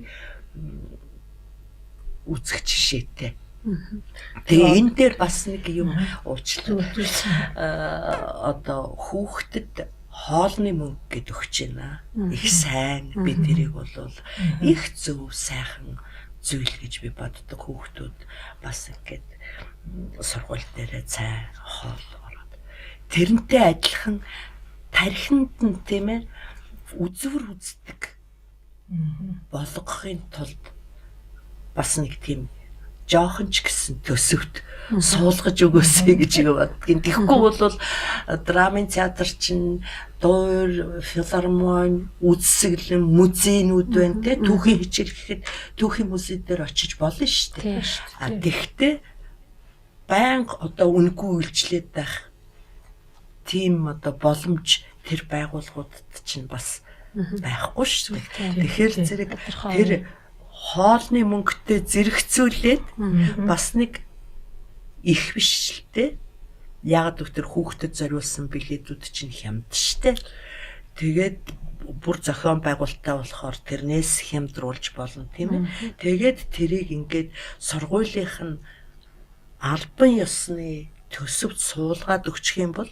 үзэх жишээтэй. Тэгээ энэ дээр бас нэг юм уучлаа. Одоо хүүхдэд хоолны мөнгө гэд өгч байна. Их сайн би тэрийг бол их зөв сайхан зүйл гэж би боддог. Хүүхдүүд бас ингээд сургууль дээрээ цай хоол ороод тэрнтэй адилхан тархинд нь тийм ээ үзвэр үздэг болгохын тулд бас нэг тийм жоохон ч гэсэн төсөвт суулгаж өгөөсэй гэж боддгийн. Тэгэхгүй бол драмын театр чинь дуур, филармони, үзэсгэлэн, музейнүүд байна те. Түүхийн хичээл гэхэд түүхийн музей дээр очиж болно шүү дээ. А тэгтээ байнга одоо үнэгүй үйлчлээд байх тийм одоо боломж тэр байгууллагуудад чинь бас байхгүй шүү дээ. Тэгэхээр зэрэг тэр хоолны мөнгөтэй зэрэгцүүлээд бас нэг их биш л дээ. Яг л тэр хүүхдэд зориулсан билетүүд чинь хямд штэ. Тэгээд бүр зохион байгуулалтаа болохоор тэрнээс хямдруулж болно тийм ээ. Тэгээд тэрийг ингээд сургуулийнх нь албан ёсны төсөвт суулгаад өгчих юм бол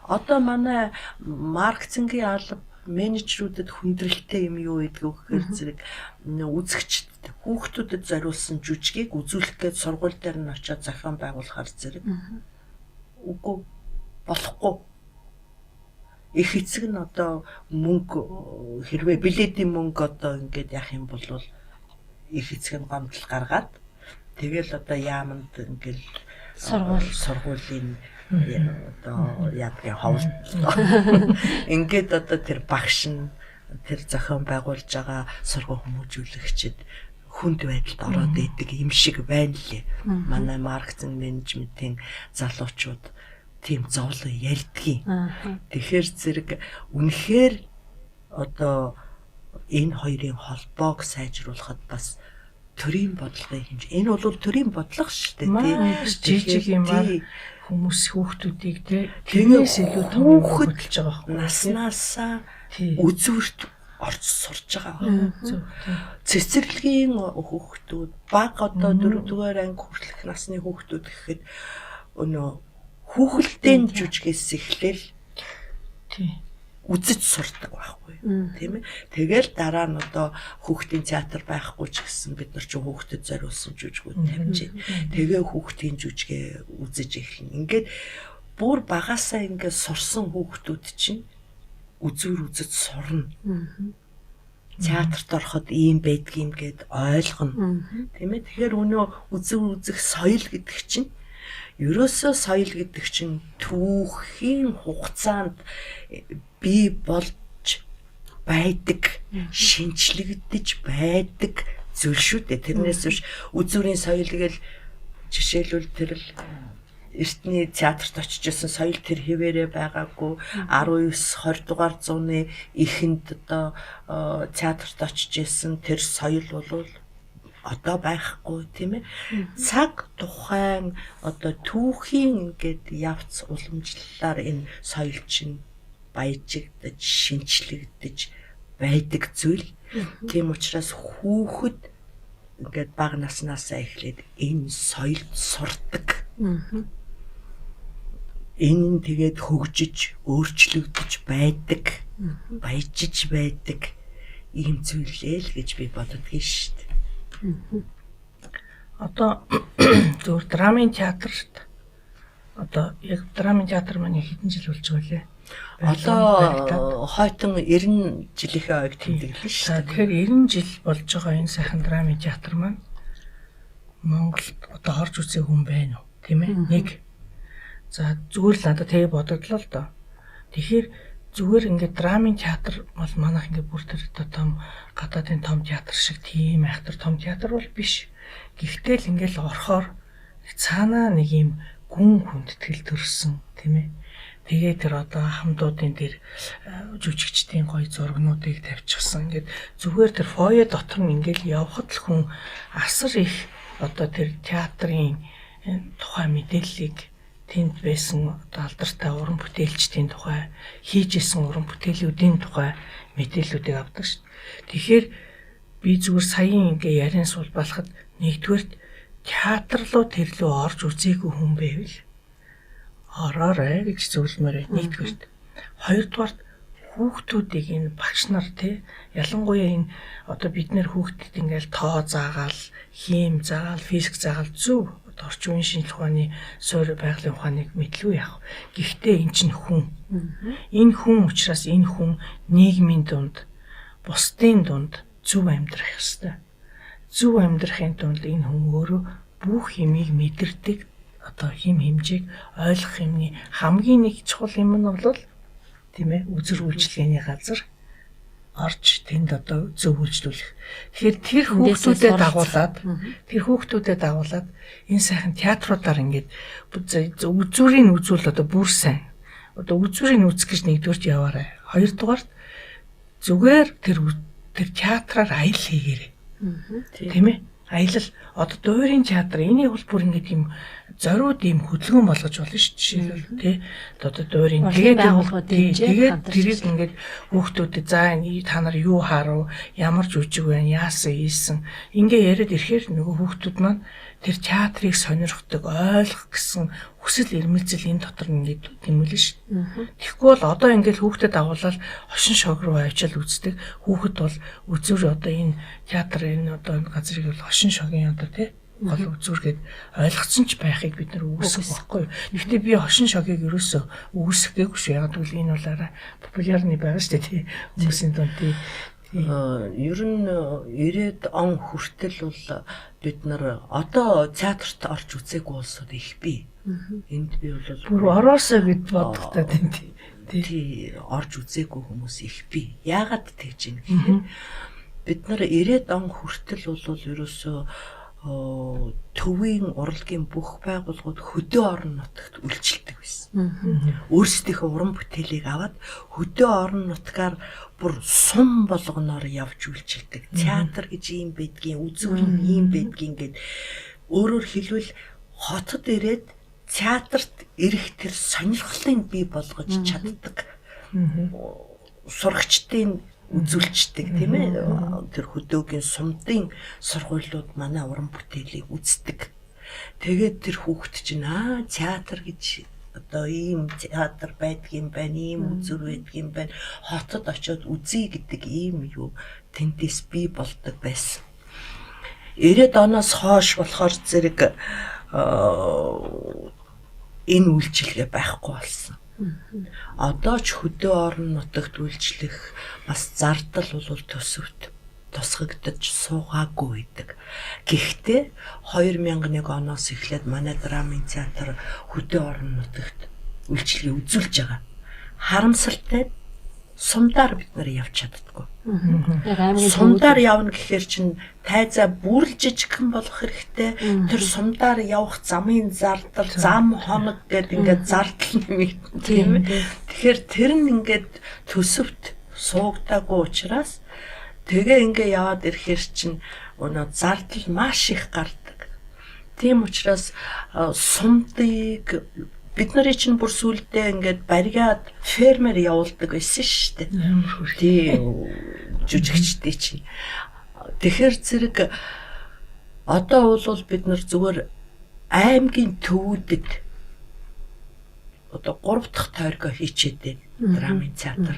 одоо манай маркетингийн алба менежерүүдэд хүндрэлтэй юм юу гэдэг вэ гэхээр зэрэг үзэгчд хүүхдүүдэд зориулсан жүжигийг үзүүлэх гээд сургууль дээр нь очиод зохион байгуулахаар зэрэг үгүй болохгүй. Их эцэг нь одоо мөнгө хэрвээ билетийн мөнгө одоо ингээд яах юм бол их эцэг нь гомдол гаргаад тэгэл одоо яаманд ингээд сургуулийн одоо яадгийн ховлоо. Ингээд одоо тэр багш нь тэр зохион байгуулж байгаа сургууль хүмүүжүүлэгчид хүнд байдалд ороод идэг юм шиг байна лээ. Манай маркетинг менежментийн залуучууд тийм зовлон ярьдгийн. Тэгэхээр зэрэг үнэхээр одоо энэ хоёрын холбоог сайжруулахад бас төрийн бодлогын хэмжээ. Энэ бол төрийн бодлого шүү дээ, тий. Жижиг юмар хүмүүс хүүхдүүдийг тий тэрнээс илүү том хөдөлж байгаа байхгүй. Наснаасаа үзүүрт орж сурж байгаа. Цэцэрлэгийн хүүхдүүд баг одоо 4-р анги хүртэлх насны хүүхдүүд гэхэд өнөө хүүхэлдэйн жүжигээс эхлээл үзэж сурдаг байхгүй тийм ээ. Тэгэл дараа нь одоо хүүхдийн театр байхгүй ч гэсэн бид нар ч хүүхдэд зориулсан жүжигүүд тавьж байна. Тэгээ хүүхдийн жүжигээ үзэж эхэлнэ. Ингээд бүр багасаа ингээд сурсан хүүхдүүд чинь үзүүр үзэж сурна. Театрт ороход ийм байдгийм гэд ойлгоно. Тийм ээ. Тэгэхээр өнөө үзүүр үзэх соёл гэдэг чинь ерөөсөө соёл гэдэг чинь түүхийн хугацаанд бий болж байдаг, шинчлэгдэж байдаг зүйл шүү дээ. Тэрнээс биш үзүүрийн соёл гээл жишээлбэл тэр л эртний театрт очиж исэн соёл тэр хэвээрээ байгаагүй. 19 20 дугаар зууны эхэнд одоо театрт очиж исэн тэр соёл бол одоо байхгүй, тийм ээ. Цаг тухайн одоо түүхийн ингээд явц уламжлалаар энэ соёл чинь баяжигдаж, шинчлэгдэж байдаг зүйл. Тийм учраас хүүхэд ингээд бага наснаасаа эхлээд энэ соёлд сурдаг. Энэ нь тэгээд хөгжиж, өөрчлөгдөж байдаг, баяжиж байдаг ийм зүйлээ л гэж би боддгийн шүү дээ. Одоо зөвхөн драмын театрт одоо яг драмын театр маань хэдэн жил болж байгаа лээ? Одоо хойтон 90 жилийнхээ ойг тэмдэглэн шүү дээ. Тэгэхээр 90 жил болж байгаа энэ сайхан драмын театр маань Монголд одоо орж үзэх хүн байна уу? Тийм ээ. Нэг. За зүгээр л надад тэгээ бодогдлоо л доо. Тэгэхээр зүгээр ингээд драмын театр бол манайх ингээд бүр тэр одоо том гадаадын том театр шиг тийм айхтар том театр бол биш. Гэхдээ л ингээд л орохоор цаанаа нэг юм гүн хүндэтгэл төрсөн, тийм ээ. Тэгээ тэр одоо хамдуудын тэр жүжигчдийн гоё зургнуудыг тавьчихсан. Ингээд зүгээр тэр фойе дотор нь ингээд явхад л хүн асар их одоо тэр театрын тухай мэдээллийг тэнд байсан одоо алдартай уран бүтээлчдийн тухай, хийж исэн уран бүтээлүүдийн тухай мэдээллүүдийг авдаг шүү дээ. Тэгэхээр би зүгээр саяын ингээ ярин суулбалахад нэгдүгээрт театр руу тэр лөө орж үзээгүй хүн байвал ороорой гэж зөвлөмөр байна. Нэгдүгээрт. Хоёрдугаарт хүүхдүүдийг энэ багш нар тий ялангуяа энэ одоо бид нэр хүүхдэд ингээл тоо заагаал, хим заагаал, физик заагаал зөв одоо орчин үеийн шинжлэх ухааны суурь байгалийн ухааныг мэдлгүй яах. Гэхдээ эн чинь хүн. Энэ хүн учраас энэ хүн нийгмийн дунд, бусдын дунд зөв амьдрах ёстой. Зөв амьдрахын тулд энэ хүн өөрөө бүх юмыг мэдэрдэг, одоо хим хэмжээг ойлгох юмны хамгийн нэг чухал юм нь бол тийм ээ үзэр үйлчилгээний газар орж тэнд одоо зөв үйлчлүүлэх. Тэгэхээр тэр хүүхдүүдэд дагуулад энэ сайхан театруудаар ингээд үзүүрийг үзүүл одоо бүр сайн. Одоо үзүүрийг үзэх гэж нэгдүгээрт яваарай. Хоёрдугаарт зүгээр тэр театраар аялал хийгээрэй. Тийм ээ. Аялал одоо дуурийн театр энийг бол бүр ингээд юм зориуд ийм хөдөлгөөн болгож болно шүү жишээлбэл тий одоо дуурийн тэгээд тэрийг ингээд хүүхдүүдэд за энэ та нар юу харав, ямар жүжиг байна, яасан ийсэн ингээ яриад ирэхээр нөгөө хүүхдүүд маань тэр театрыг сонирхдаг, ойлгох гэсэн хүсэл эрмэлзэл энэ дотор ингээд тэмүүлнэ шүү. Тэгэхгүй бол одоо ингээд хүүхдэд агуулаад хошин шог руу авчиал үздэг. Хүүхэд бол үзүүр одоо энэ театр энэ одоо энэ газрыг бол хошин шогийн одоо тий гол үзүүр гэд ойлгоцсон ч байхыг бид нар үүсгэх байхгүй юу. Гэхдээ би хошин шогийг ерөөсөө үүсгэх гээгүй шүү. Яг гэвэл энэ бол арай популярны байгаа шүү дээ тий хүмүүсийн дунд тий. Ер нь 90-ад он хүртэл бол бид нар одоо театрт орж үзээгүй улсууд их бий. Энд би бол бүр ороосоо гэд бодогтой тийм тий орж үзээгүй хүмүүс их бий. Яагаад тэгж юм гэхээр бид нар 90-ад он хүртэл бол ерөөсөө төвийн урлагийн бүх байгууллагууд хөдөө орон нутагт үйлчилдэг байсан. Өөрсдийнхөө уран бүтээлийг аваад хөдөө орон нутгаар бүр сум болгоноор явж үйлчилдэг. Театр гэж ийм байдгийн, үзүүр нь ийм байдгийн гэд өөрөөр хэлбэл хотод ирээд театрт ирэх тэр сонирхлыг бий болгож чаддаг. Сурагчдын үзүүлчдэг, тийм ээ. Тэр хөдөөгийн сумдын сургуулиуд манай уран бүтээлийг үздэг. Тэгээд тэр хүүхэд чинь театр гэж одоо ийм театр байдгийм байна, ийм үзүр байдгийм байна, хотод очиод үзье гэдэг ийм юу тэндээс бий болдог байсан. 90-ад оноос хойш болохоор зэрэг энэ үйлчилгээ байхгүй болсон. Одоо ч хөдөө орон нутагт үйлчлэх бас зардал бол төсөвт тусгагдаж суугаагүй байдаг. Гэхдээ 2001 оноос эхлээд манай драмын театр хөдөө орон нутагт үйлчилгээ үзүүлж байгаа. Харамсалтай сумдаар бид нар явж чаддаггүй. Сумдаар явна гэхээр чинь тайзаа бүр л жижигхэн болох хэрэгтэй. Тэр сумдаар явах замын зардал, зам хоног гэдэг ингээд зардал нэмэгдэн, тийм ээ. Тэгэхээр тэр нь ингээд төсөвт суугдаагүй учраас тэгээ ингээ яваад ирэхээр чинь өнөө зардал маш их гардаг. Тийм учраас сумдыг бид нарын чинь бүр сүулдэ ингээд бариад фермер явуулдаг байсан шүү дээ. Тий, жүжигчдээ чинь. Тэгэхээр зэрэг одоо бол бид нар зүгээр аймгийн төвүүдэд одоо 3 дахь тойргоо хийчихэд байна. Драмын театр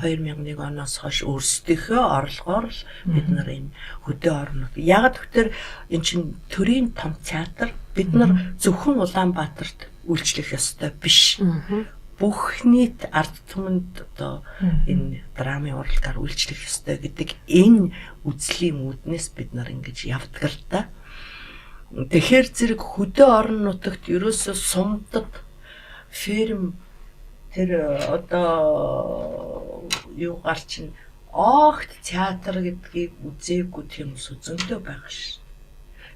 2001 оноос хойш өөрсдийнхөө орлогоор л бид нар энэ хөдөө орнууд. Яг тэгэхээр эн чинь төрийн том театр, бид нар зөвхөн Улаанбаатарт үйлчлэх ёстой биш. Бүх нийт ард түмэнд одоо энэ драмын урлагаар үйлчлэх ёстой гэдэг энэ үзлийн үүднээс бид нар ингэж явдаг л та. Тэгэхээр зэрэг хөдөө орон нутагт ерөөсөө сумдад ферм тэр одоо юугаар чинь огт театр гэдгийг үзээгүй тийм зөндөө байгаа ш.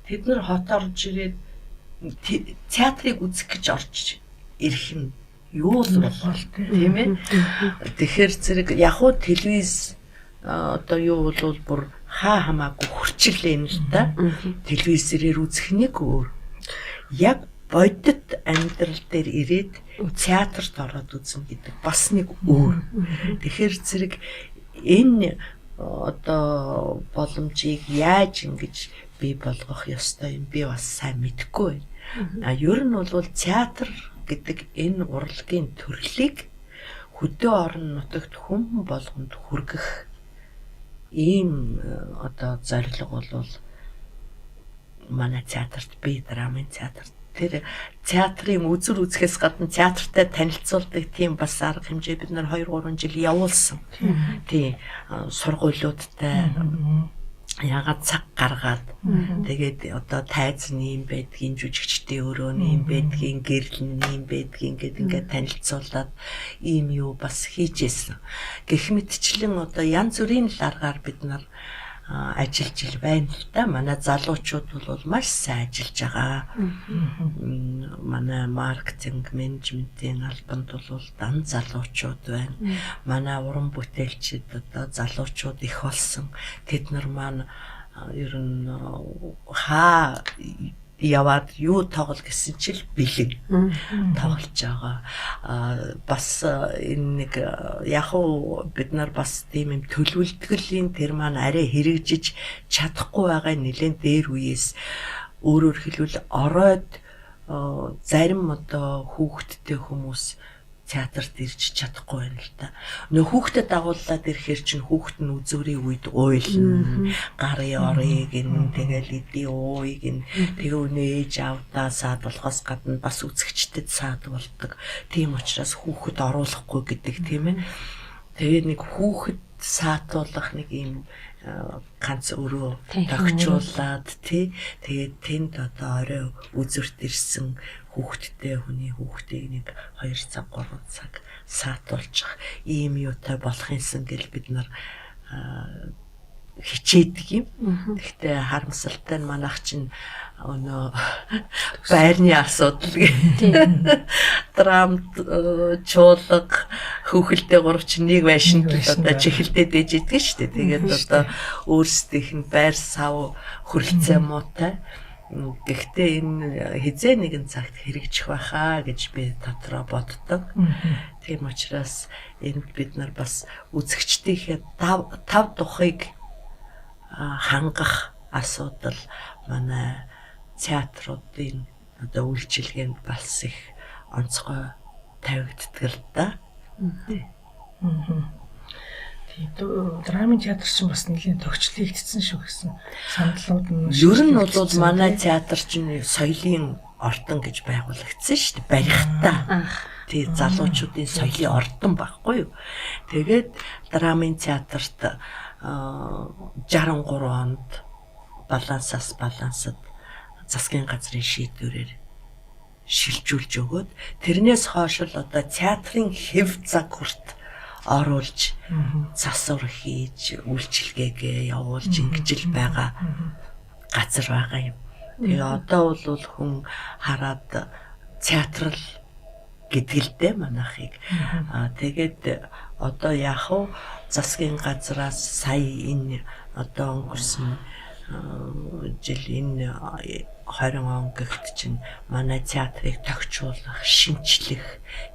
Тэд нар хот орж ирээд театрыг үзэх гэж орж ирэх юм юу л бол, тийм ээ. Тэгэхээр зэрэг яг уу телевиз одоо юу бол бүр хаа хамаагүй хөрчлээ юм л та. Телевизээр үзэх нэг өөр. Яг бодит амьдрал дээр ирээд театрт ороод үзнэ гэдэг бас нэг өөр. Тэгэхээр зэрэг энэ одоо боломжийг яаж ингэж бий болгох ёстой юм би бас сайн мэдэхгүй байна. А ер нь бол театр гэдэг энэ урлагийн төрлийг хөдөө орон нутагт хүн болгонд хүргэх ийм одоо зорилго бол манай театрт бий, драмын театрт тэр театрын үзүр үзэхээс гадна театртай танилцуулдаг тийм бас арга хэмжээ бид нар 2-3 жил явуулсан. Тийм сургуулиудтай ягаад цаг гаргаад тэгээд одоо тайз нь юм байдгийн, жүжигчдийн өрөө нь юм байдгийн, гэрэл нь юм байдгийн гэд ингээд танилцуулаад ийм юу бас хийжсэн. Гэх мэтчлэн одоо янз бүрийн л аргаар бид нар ажиллаж ил байна л да. Манай залуучууд бол маш сайн ажиллаж байгаа. Манай маркетинг, менежментийн албанд бол дан залуучууд байна. Манай уран бүтээлчид одоо залуучууд их болсон. Тэд нар маань ер нь хаа яваад юу тоглол гэсэн чил бэлэн тоглож байгаа. Бас энэ нэг яг уу бид нар бас тийм юм төлөвлөдгөлийн тэр маань арай хэрэгжиж чадахгүй байгаа нэлээд дээр үеэс өөрөөр хэлбэл оройд зарим одоо хүүхэдтэй хүмүүс театрт ирж чадахгүй байна л та. Нөө хүүхдэд дагууллаад ирэхээр чинь хүүхэд нь үзүүрийн үед уйлна, гарын орыг нь тэгэл эдийн ууйг нь тэгээ өнөө ээж аавдаа саад болохоос гадна бас үзэгчдэд саад болдог. Тийм учраас хүүхэд оруулахгүй гэдэг тийм ээ. Тэгээ нэг хүүхэд саатуулах нэг юм ганц өрөө тогтчуулаад тий тэгээд тэнд одоо орой үзүүрт ирсэн хүүхэдтэй хүний хүүхдийг нэг 2 цаг 3 цаг саатуулчих ийм юутай болох юмсан гэл бид нар хичээдэг юм. Гэхдээ харамсалтай нь манайх чинь өнөө байрны асуудал гэ. Драм чуулга хүүхэлдэй гурав чинь нэг байшинд одоо чихэлдээ дэж идэг шүү дээ. Тэгээд одоо өөрсдийнх нь байр сав хөрөлцөө муутай. Гэхдээ энэ хизээ нэгэн цагт хэрэгжих байхаа гэж би дотроо боддог. Тийм учраас энд бид нар бас үзэгчдийнхээ тав тухыг хангах асуудал манай театруудын одоо үйлчилгээнд бас их онцгой тавигддаг л да. Тийм, драмын театр чинь бас нэлийн төгчлөгдсөн шүү гэсэн саналууд нь. Ер нь бол манай театр чинь соёлын ордон гэж байгуулагдсан шүү дээ. Барихтаа. Тий, залуучуудын соёлын ордон байхгүй юу. Тэгээд драмын театрт 63 онд балансаас балансад засгийн газрын шийдвэрээр шилжүүлж өгөөд тэрнээс хойш л одоо театрын хэв цаг хүрт оруулж засвар хийж үйлчилгээгээ явуулж ингэж л байгаа газар байгаа юм. Тэгээ одоо бол хүн хараад театрал гэдэг л дээ манайхыг. Аа тэгээд одоо яах вэ? Засгийн газраас сая энэ одоо өнгөрсөн жил энэ 20 он гэхэд чинь манай театрыг тохижуулах, шинчлэх,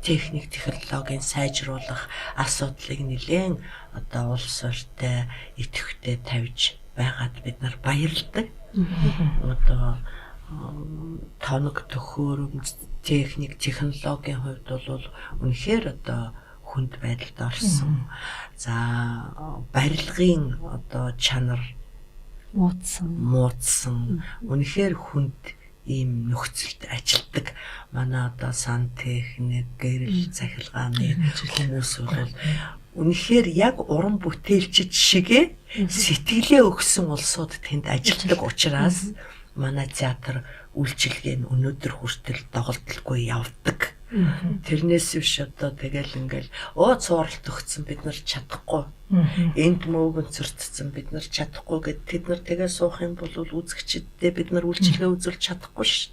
техник технологийн сайжруулах асуудлыг нэлээн одоо улс урьтай идэвхтэй тавьж байгаад бид нар баярладаг. Одоо тоног төхөөрөмж, техник технологийн хувьд бол үнэхээр одоо хүнд байдалд орсон. За барилгын одоо чанар муудсан. Үнэхээр хүнд ийм нөхцөлд ажилдаг. Манай одоо сан техник, гэрэл цахилгааны хүмүүс бол үнэхээр яг уран бүтээлчд шигээ сэтгэлээ өгсөн улсууд тэнд ажилдаг учраас манай театр үйлчилгээ нь өнөөдөр хүртэл доголдолгүй явдаг. Тэрнээс биш одоо тэгэл ингээл цууралт өгцөн бид нар чадахгүй. Энд мөөгөнцөртсөн бид нар чадахгүй гэд тэд нар тэгээ суух юм бол үзэгчдэдээ бид нар үйлчилгээ үзүүлж чадахгүй ш.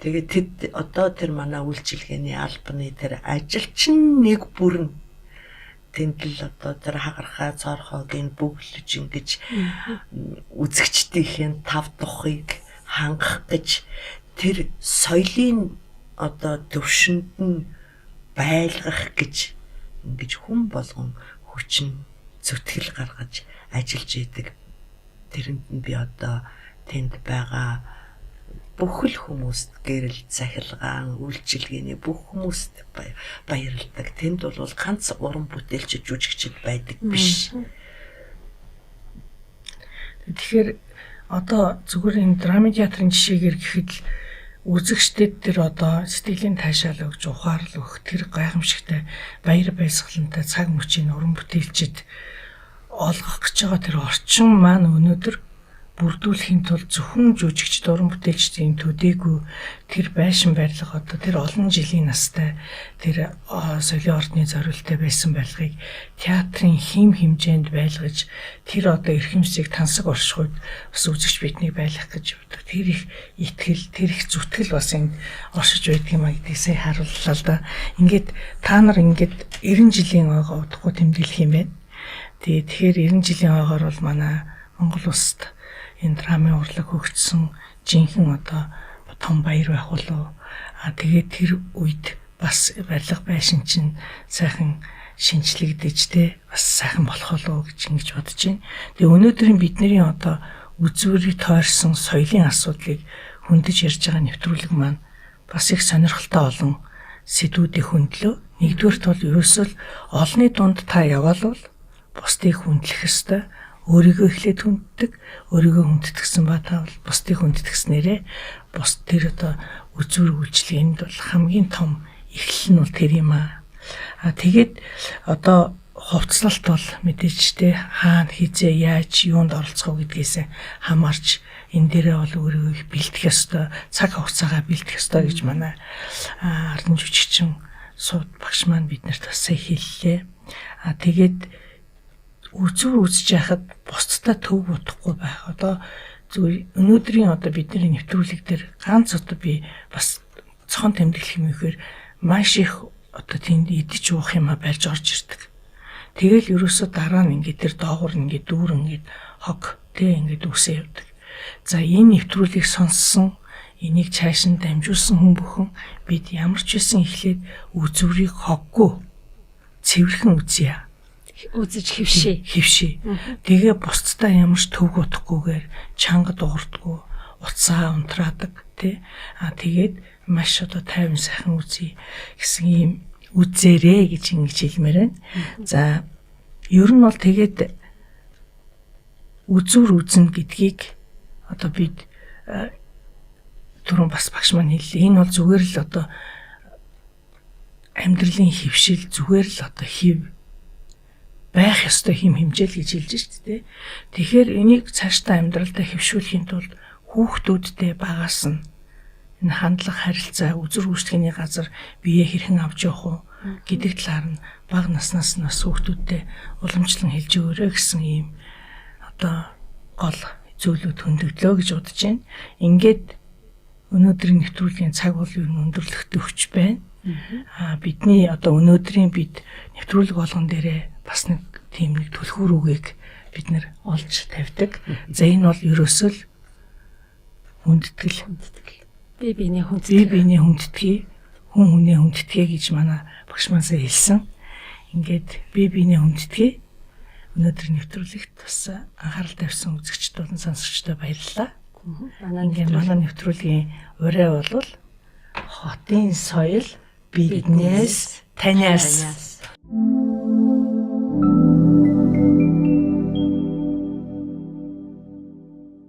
Тэгээ тэд одоо тэр манай үйлчилгээний албаны тэр ажилчин нэг бүрэн тэнд л одоо тэр хагархай цоорхойг бөглөж ингэж үзэгчдийнхээ тав тухыг хангах гэж тэр соёлын одоо төвшөнд нь байлгах гэж ингэж хүн болгон хүчин зүтгэл гаргаж ажиллаж идэг. Тэрэнд нь би одоо тэнд байгаа бүх л хүмүүст гэрэл цахилгаан үйлчилгээний бүх хүмүүст баярладаг. Тэнд бол ганц уран бүтээлч жүжигчд байдаг биш. Тэгэхээр одоо зүгээр энэ драмын театрын жишээгээр гэхэд л үзэгчдэд тэр одоо сэтгэлийн таашаал өгж ухаарл өгөх тэр гайхамшигтай баяр баясгалантай цаг мөчийн уран бүтээлчид олгох гэж байгаа тэр орчин маань өнөөдөр бүрдүүлэхийн тулд зөвхөн жүжигчд уран бүтээлчдийн төдийгүй тэр байшин барилга одоо тэр олон жилийн настай тэр соёлын ордны зориулттай байсан барилгыг театрын хэм хэмжээнд байлгаж тэр одоо эрхэмсийг тансаг оршихуйд бас үзэгч биднийг байлгах гэж явдаг. Тэр их итгэл, тэр их зүтгэл бас энд оршиж байдаг юм а гэдгийг сая харууллаа л да. Ингээд та нар ингээд 90 жилийн ойгоо удахгүй тэмдэглэх юм байна. Тэгээ тэгэхээр 90 жилийн ойгоор бол манай Монгол улсад энэ драмын урлаг хөгжсөн жинхэнэ одоо том баяр байх болов. А тэгээд тэр үед бас барилга байшин чинь сайхан шинчлэгдэж те бас сайхан болох болов гэж ингэж бодож байна. Тэгээ өнөөдрийн бидний одоо үзүүрийг тойрсон соёлын асуудлыг хөндөж ярьж байгаа нэвтрүүлэг маань бас их сонирхолтой олон сэдвүүдийг хөндлөө. Нэгдүгээрт бол ерөөсөө олонны дунд та яваал бол бусдыг хүндлэх ёстой. Өөрийгөө эхлээд хүнддэг, өөрийгөө хүндэтгсэн ба та бол бусдыг хүндэтгснээрээ бус тэр одоо үзүүр үйлчлэгээнд бол хамгийн том эхлэл нь бол тэр юм аа. А тэгээд одоо хувцлалт бол мэдээж те хаана хизээ яаж юунд оролцох уу гэдгээс хамаарч энэ дээрээ бол өөрийгөө их бэлтгэх ёстой, цаг хугацаагаа бэлтгэх ёстой гэж манай ардан жүжигчин сууд багш маань биднэрт бас сая хэллээ. А тэгээд үзүүр үзэж яхад бусдад төв бодохгүй байх. Одоо зүгээр өнөөдрийн одоо бидний нэвтрүүлэг дээр ганц одоо би бас цохон тэмдэглэх юм ихээр маш их одоо тэнд идэж уух юм а барьж орж ирдэг. Тэгэл ерөөсөө дараа нь ингээд тэр доогуур ингээд дүүр ингээд хог тэ ингээд үсээ явдаг. За, энэ нэвтрүүлгийг сонссон, энийг цааш нь дамжуулсан хүн бүхэн бид ямар ч байсан эхлээд үзүүрийг хоггүй цэвэрхэн үзье. Үзэж хэвшээ. Хэвшээ. Тэгээ бусдаа ямар ч төвөг утахгүйгээр чанга дуурдггүй, утсаа унтраадаг тий. А тэгээд маш одоо тайван сайхан үзье гэсэн ийм үзээрэй гэж ингэж хэлмээр байна. За, ер нь бол тэгээд үзүүр үзнэ гэдгийг одоо бид түрүүн бас багш маань хэллээ. Энэ бол зүгээр л одоо амьдралын хэвшил, зүгээр л одоо хэв байх ёстой хэм хэмжээл гэж хэлж шít дээ. Тэгэхээр энийг цаашдаа амьдралдаа хэвшүүлэхийн тулд хүүхдүүдтэй багаас нь энэ хандлага, харилцаа, үзүр гүйцэтгэний газар бие хэрхэн авч явах уу гэдэг талаар нь бага наснаас нь бас хүүхдүүдтэй уламжлан хэлж өгөөрэй гэсэн ийм одоо гол зүйлүүд хөндөглөө гэж бодож байна. Ингээд өнөөдрийн нэвтрүүлгийн цаг бол ер нь өндөрлөхт өгч байна. Аа, бидний одоо өнөөдрийн бид нэвтрүүлэг болгон дээрээ бас нэг тийм нэг түлхүүр үгийг бид нэр олж тавьдаг. За, энэ бол ерөөсөө л хүндэтгэл. Бие биенээ бие хүндэтгэх. Биенээ хүндэтгэе, хүн хүнээ хүндэтгэе гэж манай багш маань сая хэлсэн. Ингээд бие биенээ хүндэтгэе. Өнөөдрийн нэвтрүүлэгт бас анхаарал тавьсан үзэгчд болон сонсогчдод баярлалаа. Манай Ингээд манай нэвтрүүлгийн урай бол хотын соёл биднээс танаас.